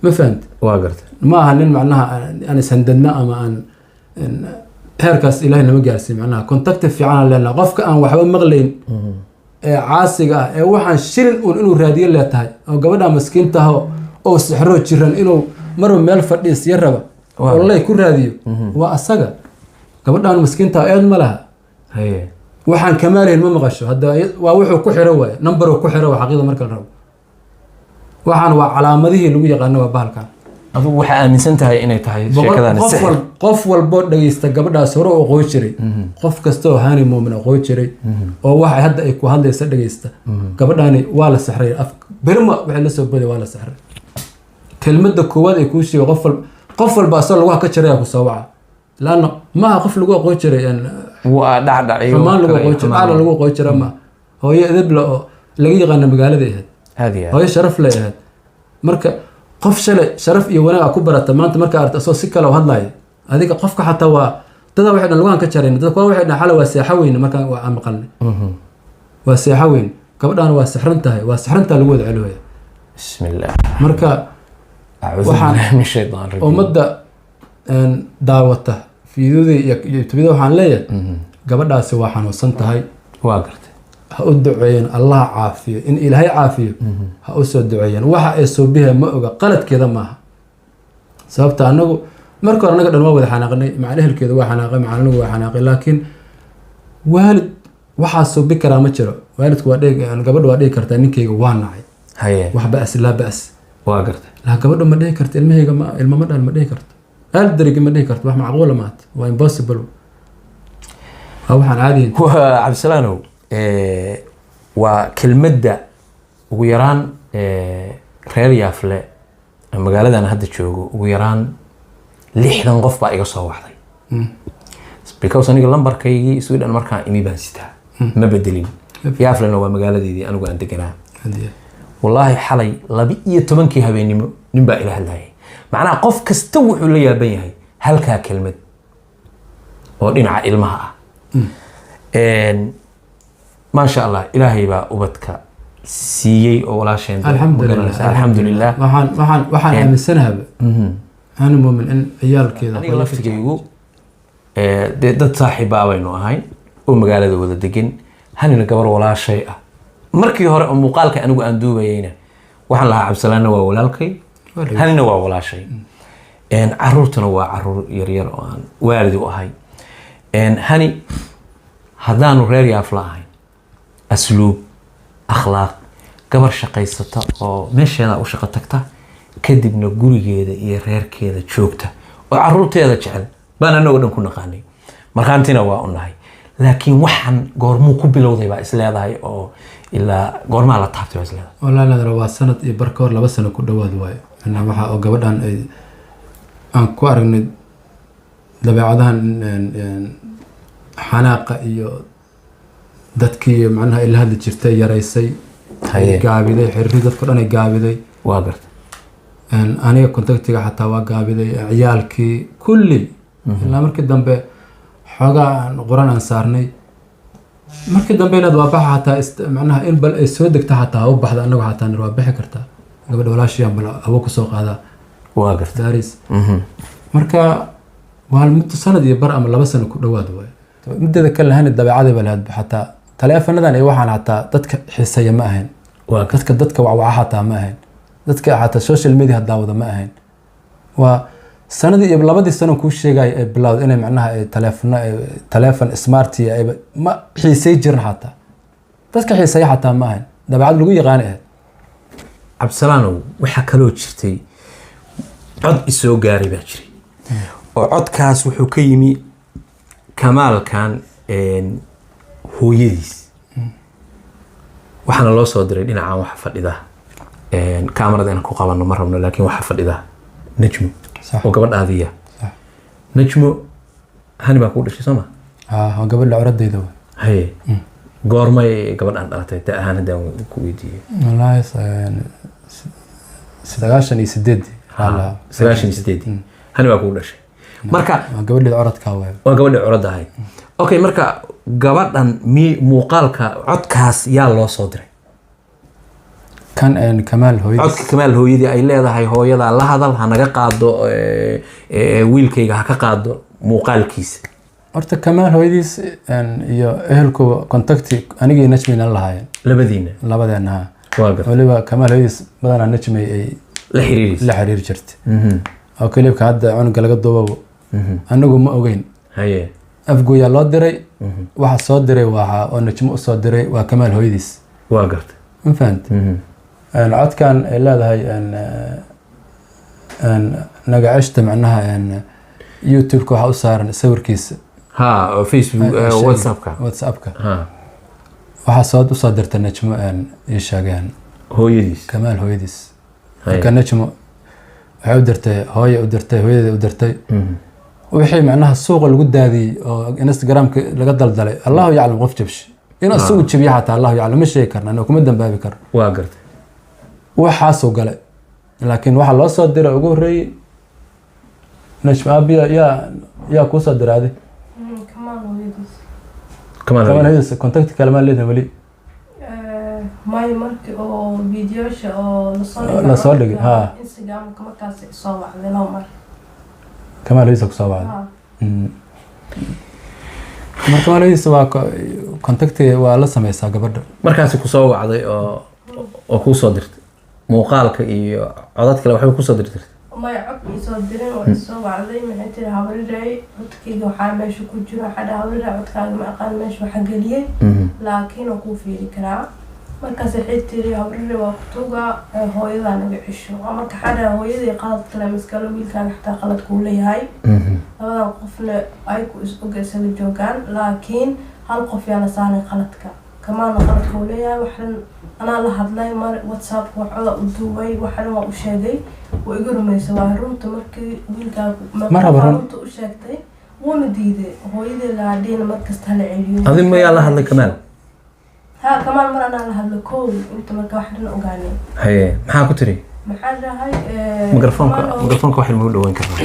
Speaker 3: ma fahamti?
Speaker 2: Waa gartay.
Speaker 3: Ma aha nin macnaha aan ishandadna ama aan heerkaas Ilaahay nama gaarsiin. Macnaha contacti fiican aan leenahay. Qofka aan waxba maqlayn ee caasiga ah ee waxaan shilin uun inuu raadiyo lee tahay oo gabadha maskiinta ah oo sixroo jiran inuu marba meel fadhiisiyo raba oo lay ku raadiyo waa asaga. Gabadhan maskiinta ah eed ma laha. Waxaan kamaalayn ma maqasho. Hadda waa wuxuu ku xiro waaye, number ku xiro waa xaqiiqda marka la rabo. Waxaan waa calaamadihii lagu yaqaano waa bahalkan.
Speaker 2: Adigu waxaa aaminsan tahay inay tahay sheekadani
Speaker 3: Qof
Speaker 2: sixir.
Speaker 3: Qof walboo dhageysta gabadhaas hore u aqoon jiray, qof kasta oo Hani Muumin aqoon jiray oo waxa hadda ay ku hadlaysa dhageysta, gabadhaani waa la sixray. Af birma waxay la soo boday, waa la sixray. Kelmadda koowaad ay kuu sheegay, qof walba asagoo laguha ka jaraya ku soo waca, laanna maaha qof lagu aqoon jiray
Speaker 2: Waa dhacdhac iyo
Speaker 3: xumaan lagu
Speaker 2: kale
Speaker 3: aqoon jiray,
Speaker 2: xumaan.
Speaker 3: dhacla lagu aqoon jira ma. Hooyo edebla oo laga yaqaana magaalada ahayd.
Speaker 2: Aad iyo aad.
Speaker 3: Hooyo sharaf lay ahayd. Marka qof shalay sharaf iyo wanaag aa ku barata, maanta markaa aragta asoo si kale u hadlaya, adiga qofka xataa waa dada waxay dhan lugahan ka jarayn. Dad kuwa waxay dhan xalay waa seexo weyne. Markaan waa aan maqalnay, waa seexo weyn, gabadhaan waa sixran tahay, waa sixrantaa lagu wada celooya.
Speaker 2: Bismillah.
Speaker 3: Marka
Speaker 2: Acuudu billahi min shaytaan rajiim.
Speaker 3: Ummadda daawata fiidiyada iyo tubida, waxaan leeyahay gabadhaasi waa xanuunsan tahay.
Speaker 2: Waa gartay.
Speaker 3: Ha u duceeyeen, Allah caafiyo, in Ilaahay caafiyo ha u soo duceeyeen. Waxa ay soo biha ma oga, qaladkeeda maaha. Sababta anagu marka hore anaga dhan waa wada xanaaqnay, macal ehelkeeda waa xanaaqay, macal anagu waa xanaaqay, laakiin waalid waxaa soobi karaa ma jiro. Waalidku waa dhihi, gabadhu waa dhihi kartaa ninkeyga waa nacay. Wax ba'as laa ba'as.
Speaker 2: Waa gartay.
Speaker 3: Laa, gabadhu ma dhihi karto ilmahayga ma ilma ma dhal, ma dhihi karto aldarigi, ma dhihi karto. Wax macquula maata, waa impossible, waa waxaan caadihin.
Speaker 2: Waa Cabdisalaanow, waa kelmadda ugu yaraan reer Yaafle, magaaladan hadda joogo, ugu yaraan 60 qof baa iga soo wacday, because aniga lambarkaygii Sweden markaan imi baan sitaa, ma bedelin. Yaaflena waa magaaladeedii anigu aan deganaa. Wallaahi xalay 12-kii habeennimo nin baa ila hadlayay. Macnaha qof kasta wuxuu la yaaban yahay halkaa kelmad oo dhinaca ilmaha ah. Maasha Allah, Ilaahay baa ubadka siiyey oo walaasheen
Speaker 3: Alxamdulilah.
Speaker 2: Magaranaysa. Alxamdulilah.
Speaker 3: Waxaan aaminsanahaba Hani Muumin in ciyaalkeeda
Speaker 2: Aniga laftigaygu dee dad saaxiibaa baynu ahayn oo magaalada wada degan. Hanina gabar walaashay ah. Markii hore oo muuqaalka anigu aan duubayeyna waxaan lahaa Cabdisalaanna waa walaalkay, Hanina waa walaashay. Caruurtuna waa caruur yaryar oo aan waalid u ahay. Hani haddaanu reer Yaafla ahayn, asluub, akhlaaq, gabar shaqaysata oo meesheeda u shaqo tagta, kadibna gurigeeda iyo reerkeeda joogta oo caruurteeda jecel baan anagoo dhan ku naqaanay, markhaantina waa u nahay. Laakiin waxaan goormuu ku bilowday baa isleedahay, oo ilaa goormaa la taabtay baa isleedahay?
Speaker 3: Wallaahi nadara, waa sanad iyo bar ka hor, 2 sano ku dhawaad waayo. Macnaha waxa oo gabadhan ay aan ku aragnay dabeecadahan xanaaqa iyo dadkii macnaha ay la hadli jirtay yaraysay, gaabiday xiriiri, dadka dhan ay gaabiday.
Speaker 2: Waa gartay.
Speaker 3: Aniga contactiga xataa waa gaabiday, ciyaalkii kulli, ilaa markii dambe xoogaa aan Quraan aan saarnay. Markii dambe inaad waa baxa xataa macnaha in bal ay soo degta xataa ha u baxda, anagu xataa nir waa bixi kartaa gabadha walaashiyaan, bal hawo kusoo qaadaa.
Speaker 2: Waa gartay.
Speaker 3: Daaris. Marka waa muddo sanad iyo bar ama 2 sano ku dhawaad waay. Muddada kale lahani dabeecadii ba lahayd, xataa taleefanadan iyo waxaan xataa dadka xiiseeya ma ahayn.
Speaker 2: Waa gartay.
Speaker 3: Dadka wacwaca xataa ma ahayn, dadka xataa social media daawada ma ahayn. Waa sanadii iyo labadii sano kuu sheegaya ay bilowday inay macnaha ay taleefano, taleefon smart iyo ayba ma xiisay jirin, xataa dadka xiiseeya xataa ma ahayn, dabeecad lagu yaqaani ahayd.
Speaker 2: Cabdisalaanow, waxaa kaloo jirtay cod isoo gaaray baa jiray, oo codkaas wuxuu ka yimi Kamaalkan hooyadiis. Waxaana loo soo diray dhinacan waxa fadhida, kaamarada inaan ku qabanno ma rabno, laakiin waxaa fadhida Najmo oo gabadhaadiya. Najmo, Hani baa kuu dhashay, soo ma?
Speaker 3: Haa, waa gabadha curadeyda wa.
Speaker 2: Haye, goormay gabadhan dhalatay da ahaan haddaan ku weydiiyey?
Speaker 3: Wallaahi 98-dii.
Speaker 2: 98-dii Hani baa kugu dhashay marka.
Speaker 3: Waa gabadheeda curadkaa waay.
Speaker 2: Waa gabadha curadda ahayd. Okay, marka gabadhan mi muuqaalka codkaas yaa loo soo diray?
Speaker 3: Kan Kamaal hooyadiis.
Speaker 2: Codka Kamaal hooyadii ay leedahay hooyadaa la hadal, ha naga qaado, wiilkayga ha ka qaado muuqaalkiisa.
Speaker 3: Horta Kamaal hooyadiis iyo ehelku contacti anigii Najmayna lahaayeen.
Speaker 2: Labadiina?
Speaker 3: Labadeena, ha.
Speaker 2: Waa gartay.
Speaker 3: Weliba Kamaal hooyadiis badanaa Najmay ay
Speaker 2: la xiriiraysa.
Speaker 3: La xiriiri jirtay. Oo clipka hadda cunuga laga duubabo anagu ma ogeyn. Afgooyaa loo diray, waxa soo diray waa oo Najmo usoo diray waa Kamaal hooyadiis.
Speaker 2: Waa gartay.
Speaker 3: Ma fahant? Codkan ay leedahay Nagaceshta macnaha YouTube-ka waxaa u saaran sawirkiisa.
Speaker 2: Ha, oo Facebook, WhatsAppka.
Speaker 3: WhatsAppka.
Speaker 2: Ha.
Speaker 3: Waxaa soo usoo dirtay Najmo, ii sheegeen.
Speaker 2: Hooyadiis.
Speaker 3: Kamaal hooyadiis. Marka Najmo waxay u dirtay, hooya u dirtay, hooyadeeda u dirtay. Wixii macnaha suuqa lagu daadiyey oo Instagramka laga daldalay, Allahu yaclam qof jabshi inuu isagu jabiyo xataa, Allahu yaclam, ma sheegi karna, anoo kuma dambaabi karo.
Speaker 2: Waa gartay.
Speaker 3: Waxaasuu galay, laakiin waxaa loo soo diray ugu horreeyey Najmo aabiya. Yaa kuu soo diray adi?
Speaker 1: Kamaal hooyadiis.
Speaker 2: Kamaal.
Speaker 3: Kamaan hooyadiis contact kale maa leedahay weli?
Speaker 1: May, markii oo videosha oo lasoo
Speaker 3: Lasoo dhigay, ha.
Speaker 1: Instagramka markaas soo wacday laba mar.
Speaker 3: Kamaal hooyadiis kusoo wacday?
Speaker 1: Ha.
Speaker 3: Marka kamaal hooyadiis waa contacti waa la sameysaa gabadha.
Speaker 2: Markaasi kusoo wacday oo kuu soo dirtay muuqaalka iyo codad kale waxba kusoo dirtay?
Speaker 1: May, cod isoo dirin, waa isoo wacday. Maxay tiri, "Habarirey, codkayga waxaa meesha ku jiro." Waxaa dhaha, "Habarirey, codkaaga ma aqaan meesha waxa geliyey, laakiin waa kuu fiiri karaa." Markaas waxay tiri, "Habarirey, waa kutuga hooyadaa naga cesho." Waa marka waxaa dhaha, "Hooyadii qalad kale miskalo, wiilkaaga xataa qalad kuu leeyahay. Labadan qofna ay ku is og isaga joogaan, laakiin hal qof yaa la saaray qaladka. Kamaana qaladka uu leeyahay." Waxan anaa la hadlay mar WhatsApp, waxooda u duubay, waxana waa u sheegay, waa iga rumaysay, waa runta. Markii wiilkaagu
Speaker 3: Mar haba run.
Speaker 1: runta u sheegtay, wuuna diiday. Hooyadii laadhiina markasta hala celiyo.
Speaker 2: Adi mayaa la hadlay Kamaal?
Speaker 1: Ha, Kamaal mar anaa la hadlay kow, inta marka wax dhan ogaanay.
Speaker 2: Haye, maxaa ku tiri?
Speaker 1: Maxaa dhahay?
Speaker 2: Mikrofoonka, mikrofoonka waxay nagu dhaweyn karnaa,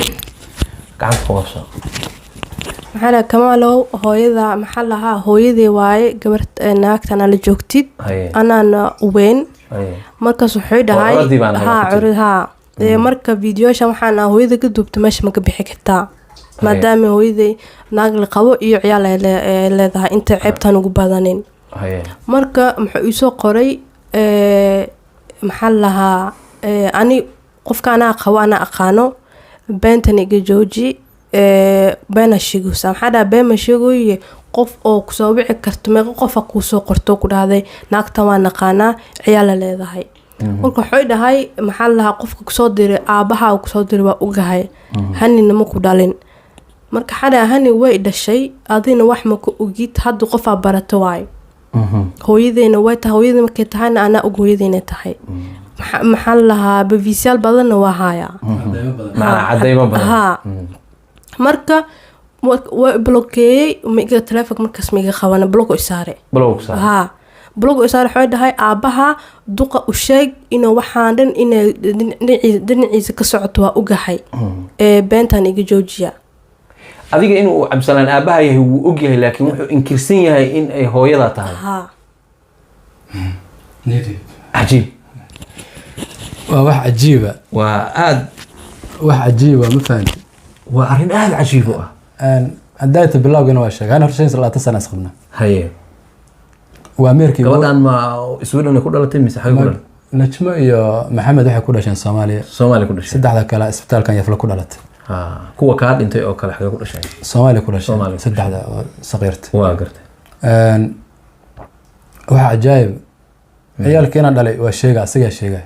Speaker 2: gacanta ku qabso.
Speaker 1: Maxaa dhahay, "Kamaalow, hooyada maxaa lahaa, hooyadii waaye gabar naagtan la joogtid, anaana weyn." Markaas wuxuu dhahay
Speaker 2: Curadii baan ahay,
Speaker 1: ha.
Speaker 2: baa ku tiri.
Speaker 1: Curad, ha. Marka videosha waxaan hooyada ka duubta meesha ma ka bixi kartaa, maadaama hooyaday naag la qabo iyo ciyaal ay leedahay, inta ceebtan ugu badanin. Marka muxuu iisoo qoray, maxaa la lahaa, ani qofka anaa qabo, anaa aqaano, beentan iga jooji, beena sheegaysaa. Maxaa dhaha, "Been ma sheegoye, qof oo kusoo wici karto, meeqa qofa kuusoo qorto ku dhahday naagtan waa naqaanaa, ciyaala leedahay?" Marka wuxuu dhahay, maxaa la lahaa, "Qofka kusoo diray aabaha kusoo diray waa ogahay, Hanina ma ku dhalin." Marka waxaa dhahay, "Hani way dhashay, adina wax ma ka ogid, hadda qofaa barato waayo. Hooyadeyna way tahay, hooyada markay tahayna anaa og hooyadeyna tahay." Maxaa la lahaa, bevisyaal badanna waa hayaa.
Speaker 2: Macnaa cadaymo badan.
Speaker 1: Ha, marka waa blokeeyey, maiga telefonka markaas maiga qabana, block isaare.
Speaker 2: Block saar.
Speaker 1: Ha, block isaare. Waxay dhahay, "Aabaha duqa u sheeg inuu waxaan dhan inay dhinaciisa ka socoto waa ogahay, ee beentan iga joojiya."
Speaker 2: Adiga inuu Cabdisalaan aabaha yahay wuu og yahay, laakiin wuxuu inkirsan yahay in ay hooyada tahay.
Speaker 1: Ha.
Speaker 2: Cajiib.
Speaker 3: Waa wax cajiiba.
Speaker 2: Waa aada.
Speaker 3: Wax cajiiba, ma fahanti?
Speaker 2: Waa arrin aada cajiib u ah.
Speaker 3: Hadayta bilowgana waa sheegay, ana hor 25 sana isqabnaa. Waa meerkii.
Speaker 2: Gabadhan ma Sweden ku dhalatay mise xagee ku dhalatay?
Speaker 3: Najmo iyo Maxamed waxay ku dhasheen Soomaaliya.
Speaker 2: Soomaaliya ku dhashay.
Speaker 3: Saddexda kale isbitaalkan Yafla ku dhalatay.
Speaker 2: Ha, kuwa kaa dhintay oo kale xagee ku dhashay?
Speaker 3: Soomaaliya ku dhashay.
Speaker 2: Soomaaliya ku.
Speaker 3: Saddexda oo saqiirta.
Speaker 2: Waa gartay.
Speaker 3: Waxa cajaayib, ciyaalka inaan dhalay waa sheega, asigaa sheegaya.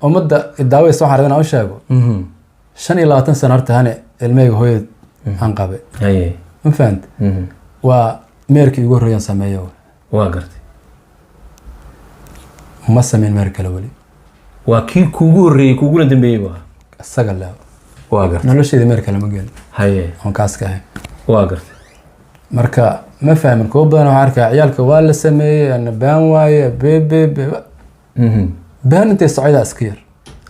Speaker 3: Ummadda daawaysa waxaan rabaa inaan u sheego, 25 sano horta hani ilmahayga hooyad aan qabay. Ma fahant? Waa meerkii ugu horreeyaan sameeyo.
Speaker 2: Waa gartay.
Speaker 3: Ma sameyn meer kale weli.
Speaker 2: Waa kii kuugu horreeyey kuuguna dambeeyey waa.
Speaker 3: Isaga le.
Speaker 2: Waa gartay.
Speaker 3: Nolosheeda meer kale ma gelin oon kaas ka ahayn.
Speaker 2: Waa gartay.
Speaker 3: Marka ma fahmin, kuwo badan waxaan arkaa ciyaalka waa la sameeyey, ana baan waaye, be be be been intay socdaa iska yar.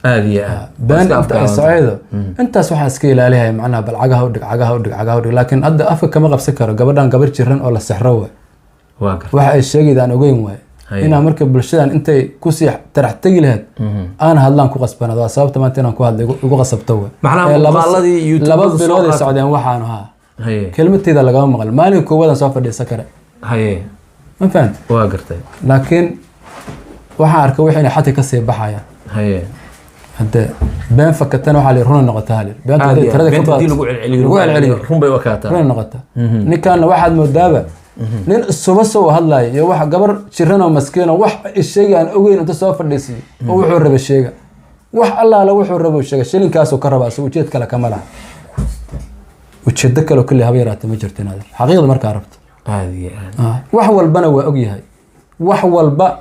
Speaker 2: Aada iyo aad.
Speaker 3: Been inta ay socdo intaas waxaa iska ilaalihay, macnaha bal cagaha u dhig, cagaha u dhig, cagaha u dhig, laakiin hadda afka kama qabsan karo. Gabadhan gabar jiran oo la sexro waay.
Speaker 2: Waa gartay.
Speaker 3: Waxa ay sheegayda aan ogeyn waay. Inaan marka bulshadan intay kusii tarax tegi lahayd aan hadlaan ku qasbanaad, waa sababta maanta inaan ku hadla igu qasabto waay.
Speaker 2: Macnaha
Speaker 3: Ee,
Speaker 2: muuqaaladii YouTube-da
Speaker 3: laba
Speaker 2: soo
Speaker 3: bilood ay
Speaker 2: qaatay.
Speaker 3: socdeen waxaanu haa. Kelmadteyda lagama maqal, maalin koowaad aan soo fadhiisan kare. Ma fahant?
Speaker 2: Waa gartay.
Speaker 3: Laakiin waxaan arkay wixii inay xadka kasii baxayaan. Hadde been fakatana waxaa la yidhi runa noqota hal beenta
Speaker 2: Aad
Speaker 3: hadday
Speaker 2: iyo aad.
Speaker 3: tirada ka
Speaker 2: Beenta haddii
Speaker 3: badato
Speaker 2: lagu celceliyo
Speaker 3: lagu celceliyo
Speaker 2: run bay u ekaataa.
Speaker 3: Runa noqota. Ninkaana waxaad moodaaba nin isuba soo hadlayo iyo wax gabar jiran oo maskiin oo wax isheegi aan ogeyn inta soo fadhiisiyo oo wuxuu raba sheega. Wax allaala wuxuu rabo sheegay, shilinkaasuu ka rabaa, isagu ujeed kale kama laha. Ujeedo kaleo kulli haba yaraata ma jirto inaad xaqiiqda markaa rabto.
Speaker 2: Aada iyo aad.
Speaker 3: Wax walbana waa ogyahay, wax walba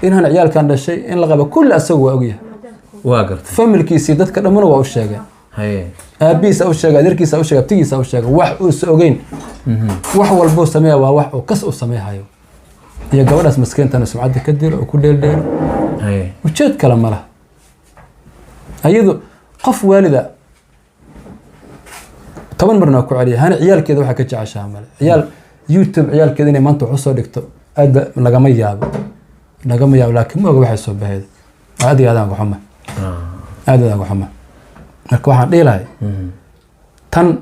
Speaker 3: inaan ciyaalkan dhashay, in la qabo, kulli asagu waa ogyahay.
Speaker 2: Waa gartay.
Speaker 3: Familkiisii dadka dhammuna waa u sheegeen. Aabihiisa u sheegay, adeerkiisa u sheegay, abtigiisa u sheegay. Wax uusa ogeyn, wax walbuu sameeya waa wax uu kas u sameehayo, iyo gabadhaas maskiintana sumcadda ka dilo oo ku dheeldheelo. Ujeed kale ma laha. Ayadu qof waalida 10 marna waa ku celiya. Hana ciyaalkeeda waxaa ka jeceshaha male. Ciyaal YouTube ciyaalkeeda inay maanta wax usoo dhigto aad lagama yaabo, lagama yaabo, laakiin ma oga waxay soo baheeda. Aad iyo aad aan xuma, aad iyo aad aan xuma. Marka waxaan dhihi lahay, tan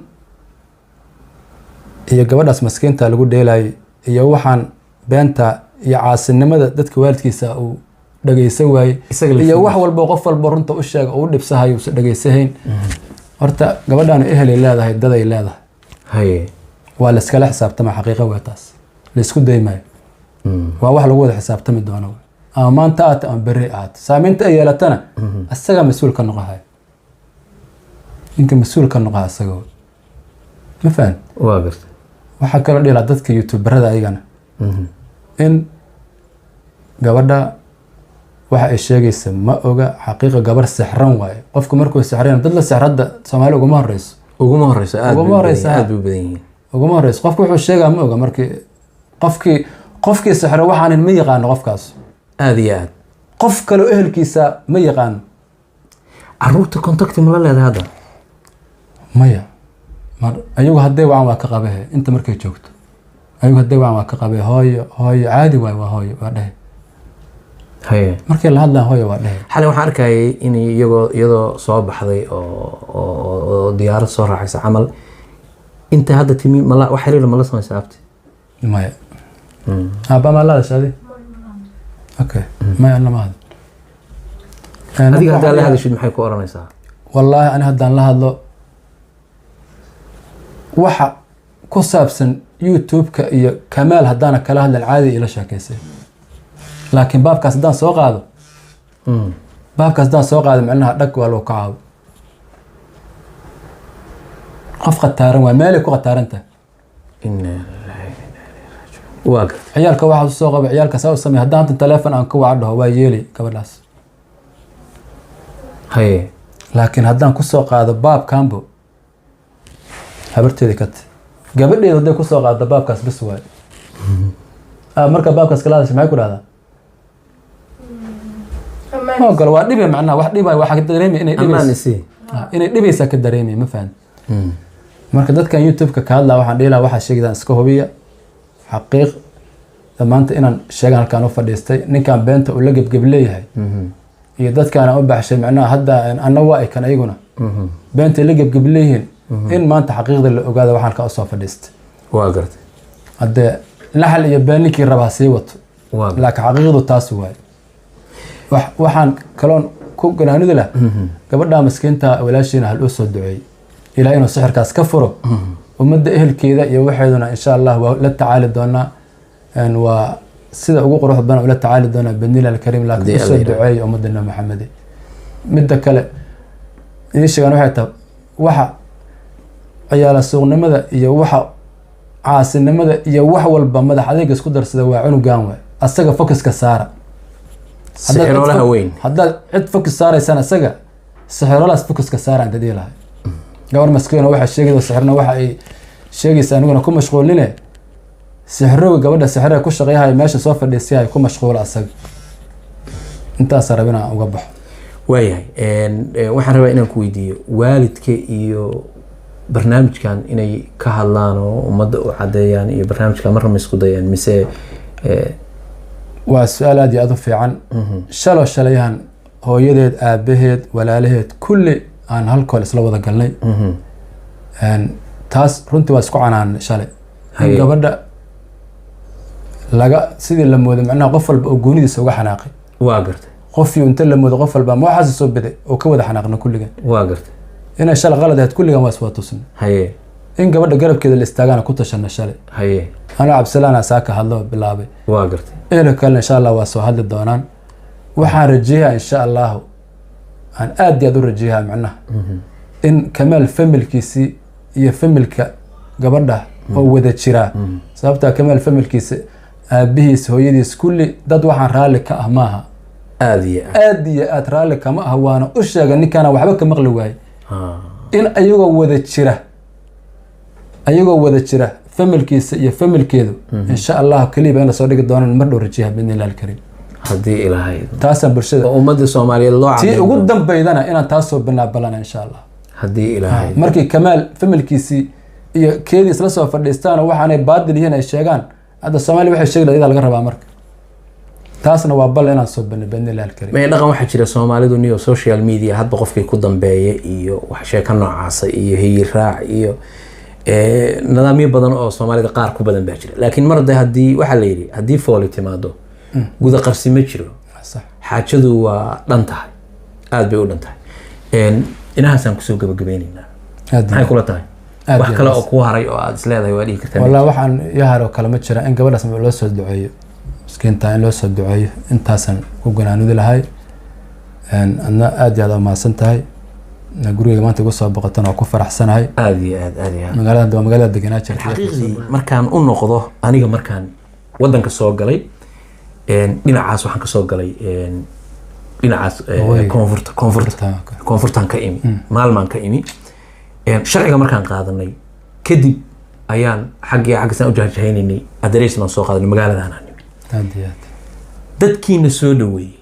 Speaker 3: iyo gabadhaas maskiinta lagu dheelayay iyo waxaan beenta iyo caasinimada dadka waalidkiisa uu dhageysan waayey
Speaker 2: Isaga
Speaker 3: iyo
Speaker 2: laftigiisa.
Speaker 3: Wax walba qof walba runta u sheega oo u dhibsahayo uusan dhegeysahayn. Horta gabadhaan ehelay leedahay, daday leedahay. Waa layskala xisaabtama, xaqiiqa waa taas, laysku daymayo. Waa wax lagu wada xisaabtami doono, ama maanta aata ama berri ahaato. Saameynta ay yeelatana asagaa mas-uul ka noqohaya, ninka mas-uul ka noqoha asaga wey. Ma fahan?
Speaker 2: Waa gartay.
Speaker 3: Waxaa kaloo dhihi lahaa dadka youtuberada ayagana in gabadha waxa ay sheegaysa ma oga xaqiiqa. Gabar sixran waaye. Qofku markuu sixran, dad la sixradda Soomaali uguma horeyso.
Speaker 2: Uguma horeyso, aad
Speaker 3: Uguma
Speaker 2: bay u
Speaker 3: horeyso,
Speaker 2: badan yihiin, aad bay u badan yihiin.
Speaker 3: Uguma horeyso. Qofku wuxuu sheegaa ma oga. Markii qofkii sixro waxaanin ma yaqaano qofkaas.
Speaker 2: Aada iyo aad.
Speaker 3: Qof kaleo ehelkiisa ma yaqaano.
Speaker 2: Caruurta contact ma la leedahay hadda?
Speaker 3: Maya, mar ayagu hadday wacan waa ka qabehe. Inta markay joogto ayagu hadday wacan waa ka qabe. Hooyo, hooyo, caadi waay, waa hooyo, waa dhehe. Markay la hadlaan hooyo waa dhehe.
Speaker 2: Xalay waxaan arkayay in iyadoo soo baxday oo diyaarad soo raacaysa camal. Inta hadda timi mala wax xiriir ma la samaysa abti?
Speaker 3: Maya. Aabba ma la hadasha adi? Okay, maya, lama hadlo.
Speaker 2: Adiga haddaa la hadashid maxay ku oranaysaa?
Speaker 3: Wallaahi ani haddaan la hadlo waxa ku saabsan YouTube-ka iyo Kamaal, haddaana kala hadlan caadi ila sheekeysay, laakiin baabkaas haddaan soo qaado, baabkaas haddaan soo qaado, micnaha dhag waa lagu kacaabo. Qof khataaran waa, meelay ku khataaran tahay.
Speaker 2: Inna lillahi wa inna ilayhi raaji'uun. Waa gartay.
Speaker 3: Ciyaalka waxaa usoo qaba, ciyaalka saa u sameey. Haddaan hadda teleefon aan ku waca dhaho waa yeeli gabadhaas. Laakiin haddaan kusoo qaado baabkanbo, habarteedi ka ti gabadheedu hadday kusoo qaado baabkaas bas waay. Marka baabkaas kala hadasha maxay ku dhahdaa? Ma ogolo, waa dhibay, macnaha wax dhibay waxaa ka dareemay inay
Speaker 2: Amaan
Speaker 3: dhibayso.
Speaker 2: Isii.
Speaker 3: Inay dhibaysaa ka dareemay, ma fahan? Marka dadkan YouTube-ka ka hadlaa waxaan dhihi lahaa, waxaa sheegidaan iska hubiya. Xaqiiq maanta inaan sheegan halkaan u fadhiistay, ninkan beenta uu la gebgeb leeyahay iyo dadkaan aan u baxshay, macnaha hadda anna waa ay kan ayaguna beentay la gebgeb leeyihiin, in maanta xaqiiqda la ogaada waxaan halkaa usoo fadhiistay.
Speaker 2: Waa gartay.
Speaker 3: Haddee laxal iyo been ninkii rabaa sii wato,
Speaker 2: Waa gartay.
Speaker 3: laakiin xaqiiqdu taas waaye. Waxaan kaloon ku ganaanidi lah, gabadha miskiinta walaashiina hal uu soo duceeyey ilaa inuu sixirkaas ka furo. Ummadda ehelkeeda iyo waxeeduna insha Allah waa la tacaali doonaa. Waa sida ugu quruxda badan ula tacaali doonaa bidnillahi alkariim, laakiin
Speaker 2: Haddii
Speaker 3: usoo
Speaker 2: Alla yidhaahdo.
Speaker 3: duceeya ummadda Nabi Maxamed. Midda kale ii sheegaan waxay tahay, waxa ciyaala suuqnimada iyo waxa caasinimada iyo wax walba madax adeega isku darsada waa cunugan waay. Asaga focuska saara.
Speaker 2: Sixiroolaha weyn.
Speaker 3: Haddaad cid focus saaraysaan, isaga sixiroolahaas focuska saaraan dadii lahay. Gabar maskiina waxa sheegaysa sixirna waxa ay sheegaysa aniguna ku mashquuline. Sixirowga gabadha sixirada ku shaqeeyahay meesha soo fadhiisiyahay ku mashquula asaga. Intaasa rab inaan uga baxo.
Speaker 2: Waayahay. Waxaan rabaa inaan ku weydiiyo waalidka iyo barnaamijkan inay ka hadlaan oo ummadda u cadeeyaan iyo barnaamijkan marna ma isku dayaan mise
Speaker 3: Waa su-aal aad iyo aad u fiican. Shalo shalayahan hooyadeed, aabaheed, walaalaheed kulli aan halkool isla wada galnay. Taas runtii waa isku canaanay shalay in gabadha laga sidii la mooday, macnaha qof walba oo goonidiisa uga xanaaqay.
Speaker 2: Waa gartay.
Speaker 3: Qofii inta la mooday qof walba ma waxaas soo biday oo ka wada xanaaqna kulligan.
Speaker 2: Waa gartay.
Speaker 3: Inay shalay qalad ahayd kulligan waa iswada tusnay. In gabadha garabkeeda la istaagaana ku tashana shalay. Anoo Cabdisalaana saaka hadlo bilaabay.
Speaker 2: Waa gartay.
Speaker 3: Ehelka kalena insha Allah waa soo hadli doonaan. Waxaan rajeeyaa insha Allahu. Aan aad iyo aad u rajeeyaa macnaha in Kamaal familkiisii iyo familka gabadha oo wada jiraa, sababtaa Kamaal familkiisa, aabihiis, hooyadiis, kulli dad waxaan raalli ka ah maaha.
Speaker 2: Aada iyo aad.
Speaker 3: Aad iyo aad raalli kama ah, waana u sheega ninkaana waxba ka maqli waaye in ayagoo wada jira familkiisa iyo familkeedu, insha Allah keliya in lasoo dhigi doonaan mar dhow rajeeya biidni illahi alkariim.
Speaker 2: Haddii Ilaahay
Speaker 3: taasaan bulshada
Speaker 2: oo ummadda Soomaaliyeed loo
Speaker 3: tii
Speaker 2: caddeyn
Speaker 3: ugu
Speaker 2: doono.
Speaker 3: dambaydana inaan taas soo binaabalana insha Allah.
Speaker 2: Haddii Ilaahay
Speaker 3: Markii Kamaal familkiisii iyo keedii isla soo fadhiistaan oo waxaanay baadil yihiin ay sheegaan, hadda Soomaaliya waxay sheegi lahayd iyadaa laga rabaa. Marka taasna waa bal inaan soo bino biidni illahi alkariim.
Speaker 2: Mee, dhaqan waxaa jira Soomaalidu niyo social media hadba qofkii ku dambeeya iyo wax sheeko noocaasa iyo hiyiraac iyo nidaamyo badan oo Soomaalida qaar ku badan baa jira, laakiin mar de haddii waxaa la yidhi haddii fooli timaado guda qarsi ma jiro.
Speaker 3: Sax.
Speaker 2: Xaajadu waa dhan tahay, aada bay u dhan tahay. Inahaasaan kusoo gabagabeyneynaa.
Speaker 3: Aad.
Speaker 2: Maxay kula tahay?
Speaker 3: Aad
Speaker 2: Wax
Speaker 3: iyo
Speaker 2: kale
Speaker 3: aad.
Speaker 2: oo kuu haray oo aada isleedahay waa dhihi kartaa?
Speaker 3: Wallah, waxaan yahar oo kale ma jira. In gabadhaas loo soo duceeyo, miskiinta in loo soo duceeyo, intaasaan ku ganaanudi lahay. Adna aad iyo aad umahadsan tahay. Na gurigeyga maanta igu soo boqotan waa ku faraxsanahay.
Speaker 2: Aada iyo aad, aada iyo aad.
Speaker 3: Magaalada waa magaalada deganaa jirtay.
Speaker 2: Xaqiiqdii markaan u noqdo, aniga markaan wadanka soo galay, dhinacaas waxaan kasoo galay, dhinacaas
Speaker 3: Waqooyiga.
Speaker 2: Koonfurta.
Speaker 3: Koonfurta.
Speaker 2: Koonfurtaan ka imi, maalmaan ka imi. Sharciga markaan qaadanay kadib ayaan xaggii xaggasaan u jahjahaynaynay, adrees baan soo qaadanay, magaaladaan aan nimi.
Speaker 3: Aad iyo aad.
Speaker 2: Dadkiina soo dhaweeyey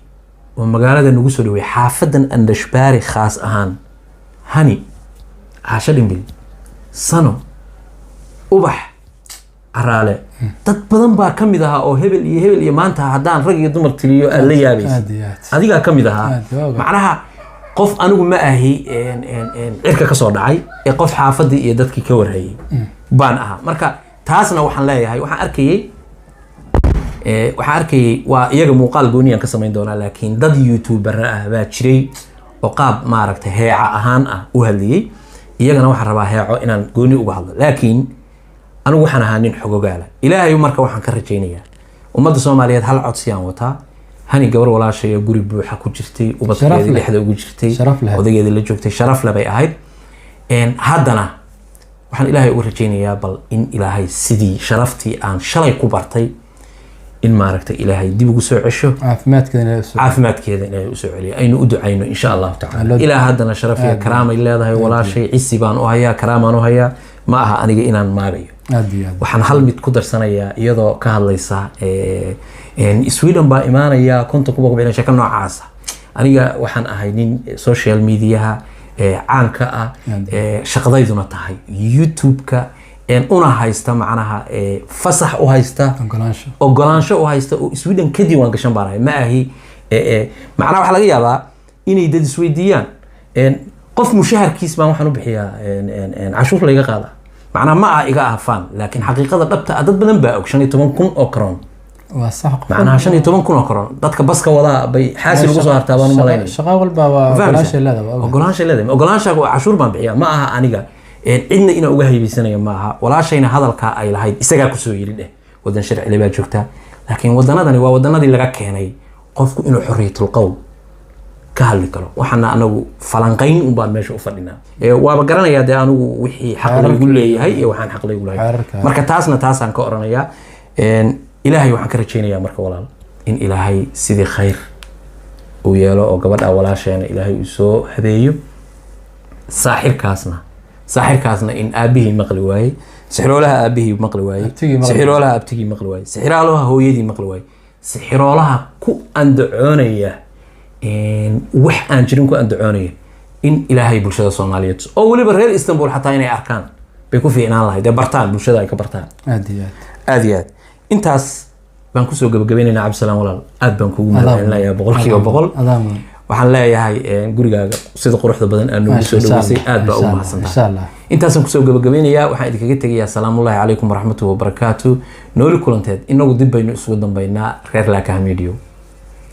Speaker 2: oo magaalada nagu soo dhaweeyey, xaafadan Andashbaari khaas ahaan, Hani, Caasho Dhimbil, Sano, Ubax Caraale, dad badan baa ka mid ahaa oo hebel iyo hebel iyo maanta haddaan rag iyo dumar tiriyo aad la yaabaysa.
Speaker 3: Aad iyo aad.
Speaker 2: Adigaa ka mid ahaa.
Speaker 3: Aad, waa ogahay.
Speaker 2: Macnaha qof anigu ma ahi cirka ka soo dhacay ee qof xaafadii iyo dadkii ka warhayay baan ahaa. Marka taasna waxaan leeyahay, waxaan arkayay waa iyaga muuqaal gooniyaan ka samayn doonaa, laakiin dad YouTuber ah baa jiray oo qaab maaragtay heeca ahaan ah u hadlayay. Iyagana waxaan rabaa heeco inaan gooni uga hadlo, laakiin anigu waxaan ahaa nin xogogaala Ilaahay. Marka waxaan ka rajaynayaa ummadda Soomaaliyeed, hal codsiyaan wataa. Hani gabar walaashay oo guri buuxa ku jirtay, ubadkeedii
Speaker 3: leh.
Speaker 2: dhexda ugu jirtay,
Speaker 3: Sharaf leh.
Speaker 2: odageedii la joogtay, sharaf leh bay ahayd. Haddana waxaan Ilaahay uga rajaynayaa bal in Ilaahay sidii sharaftii aan shalay ku bartay in maaragtay Ilaahay dib ugu soo cesho.
Speaker 3: Caafimaadkeeda inay soo
Speaker 2: Caafimaadkeeda inay usoo celiyo, aynu u ducayno insha Allahu tacala. Ilaa haddana sharaf iyo karaamay leedahay walaashay, cisi baan u hayaa, karaamaan u hayaa, ma aha aniga inaan maagayo.
Speaker 3: Aad iyo aad.
Speaker 2: Waxaan hal mid ku darsanayaa, iyadoo ka hadlaysa Sweden baa imaanaya 50,000 baa ku bixinaya, sheeko noocaasa. Aniga waxaan ahay nin social mediaha caanka ah, shaqadayduna tahay YouTube-ka, una haysta macnaha fasax u haysta,
Speaker 3: ogolaansho.
Speaker 2: Ogolaansho u haysta oo Sweden ka diiwaan gashan baan ahay. Ma ahi macnaha waxaa laga yaabaa inay dad isweydiiyaan, qof mushaharkiis baan waxaan u bixiyaa cashuur layga qaada. Macnaha ma aha iga ah faan, laakiin xaqiiqada dhabta ah dad badan baa og, 15,000 oo kroon.
Speaker 3: Waa sax, qof
Speaker 2: Macnaha 15,000 oo kroon dadka baska wadaa bay xaasi lagu soo hartaa baan u malaynaya.
Speaker 3: Shaqa walba waa ogolaanshay leedahay, waa ogahay.
Speaker 2: Ogolaanshay leedahay, ogolaanshaaga waa cashuur baan bixiyaa, ma aha aniga cidna inaan uga haybaysanaya ma aha. Walaashayna hadalkaa ay lahayd isagaa kusoo yidhi dheh wadan sharcile baa joogtaa, laakiin wadanadani waa wadanadii laga keenay qofku inuu xorriyatul qowl ka hadli karo. Waxaana anagu falanqayn un baan meesha u fadhinaa. Waaba garanayaa dee anigu wixii xaq laygu leeyahay iyo waxaan xaq laygu lahay.
Speaker 3: Xeerarka.
Speaker 2: Marka taasna taasaan ka oranayaa. Ilaahay waxaan ka rajaynayaa marka walaal in Ilaahay sidii khayr uu yeelo oo gabadha walaasheena Ilaahay uu soo habeeyo, saaxirkaasna in aabihii maqli waayey, sixiroolaha aabihii maqli waayey,
Speaker 3: Abtigii maqli.
Speaker 2: Sixiroolaha abtigii maqli waayey, sixiroolaha hooyadii maqli waayey, sixiroolaha ku andacoonaya wax aan jirin ku andacoonaya, in Ilaahay bulshada Soomaaliyeed oo weliba reer Istanbul xataa inay arkaan bay ku fiicnaan lahayd dee bartaan, bulshada ay ka bartaan.
Speaker 3: Aad iyo aad.
Speaker 2: Aad iyo aad. Intaas baan kusoo gabagabeynaynaa. Cabdisalaam walaal, aad baan kugu mahadcelinayaa 100%.
Speaker 3: Adaa mudan.
Speaker 2: Waxaan leeyahay gurigaaga sida quruxda badan aad noogu soo
Speaker 3: Insha
Speaker 2: dhaweysay,
Speaker 3: Allah,
Speaker 2: aad baa ugu
Speaker 3: insha Allah,
Speaker 2: mahadsantahay.
Speaker 3: Insha Allah.
Speaker 2: Intaasaan kusoo gabagabeynayaa. Waxaan idinkaga tegayaa salaamullahi calaykum waraxmatuhi wabarakaatu. Nooli kulanteed, inagu dib baynu isugu dambaynaa. Reer Laakaha Media.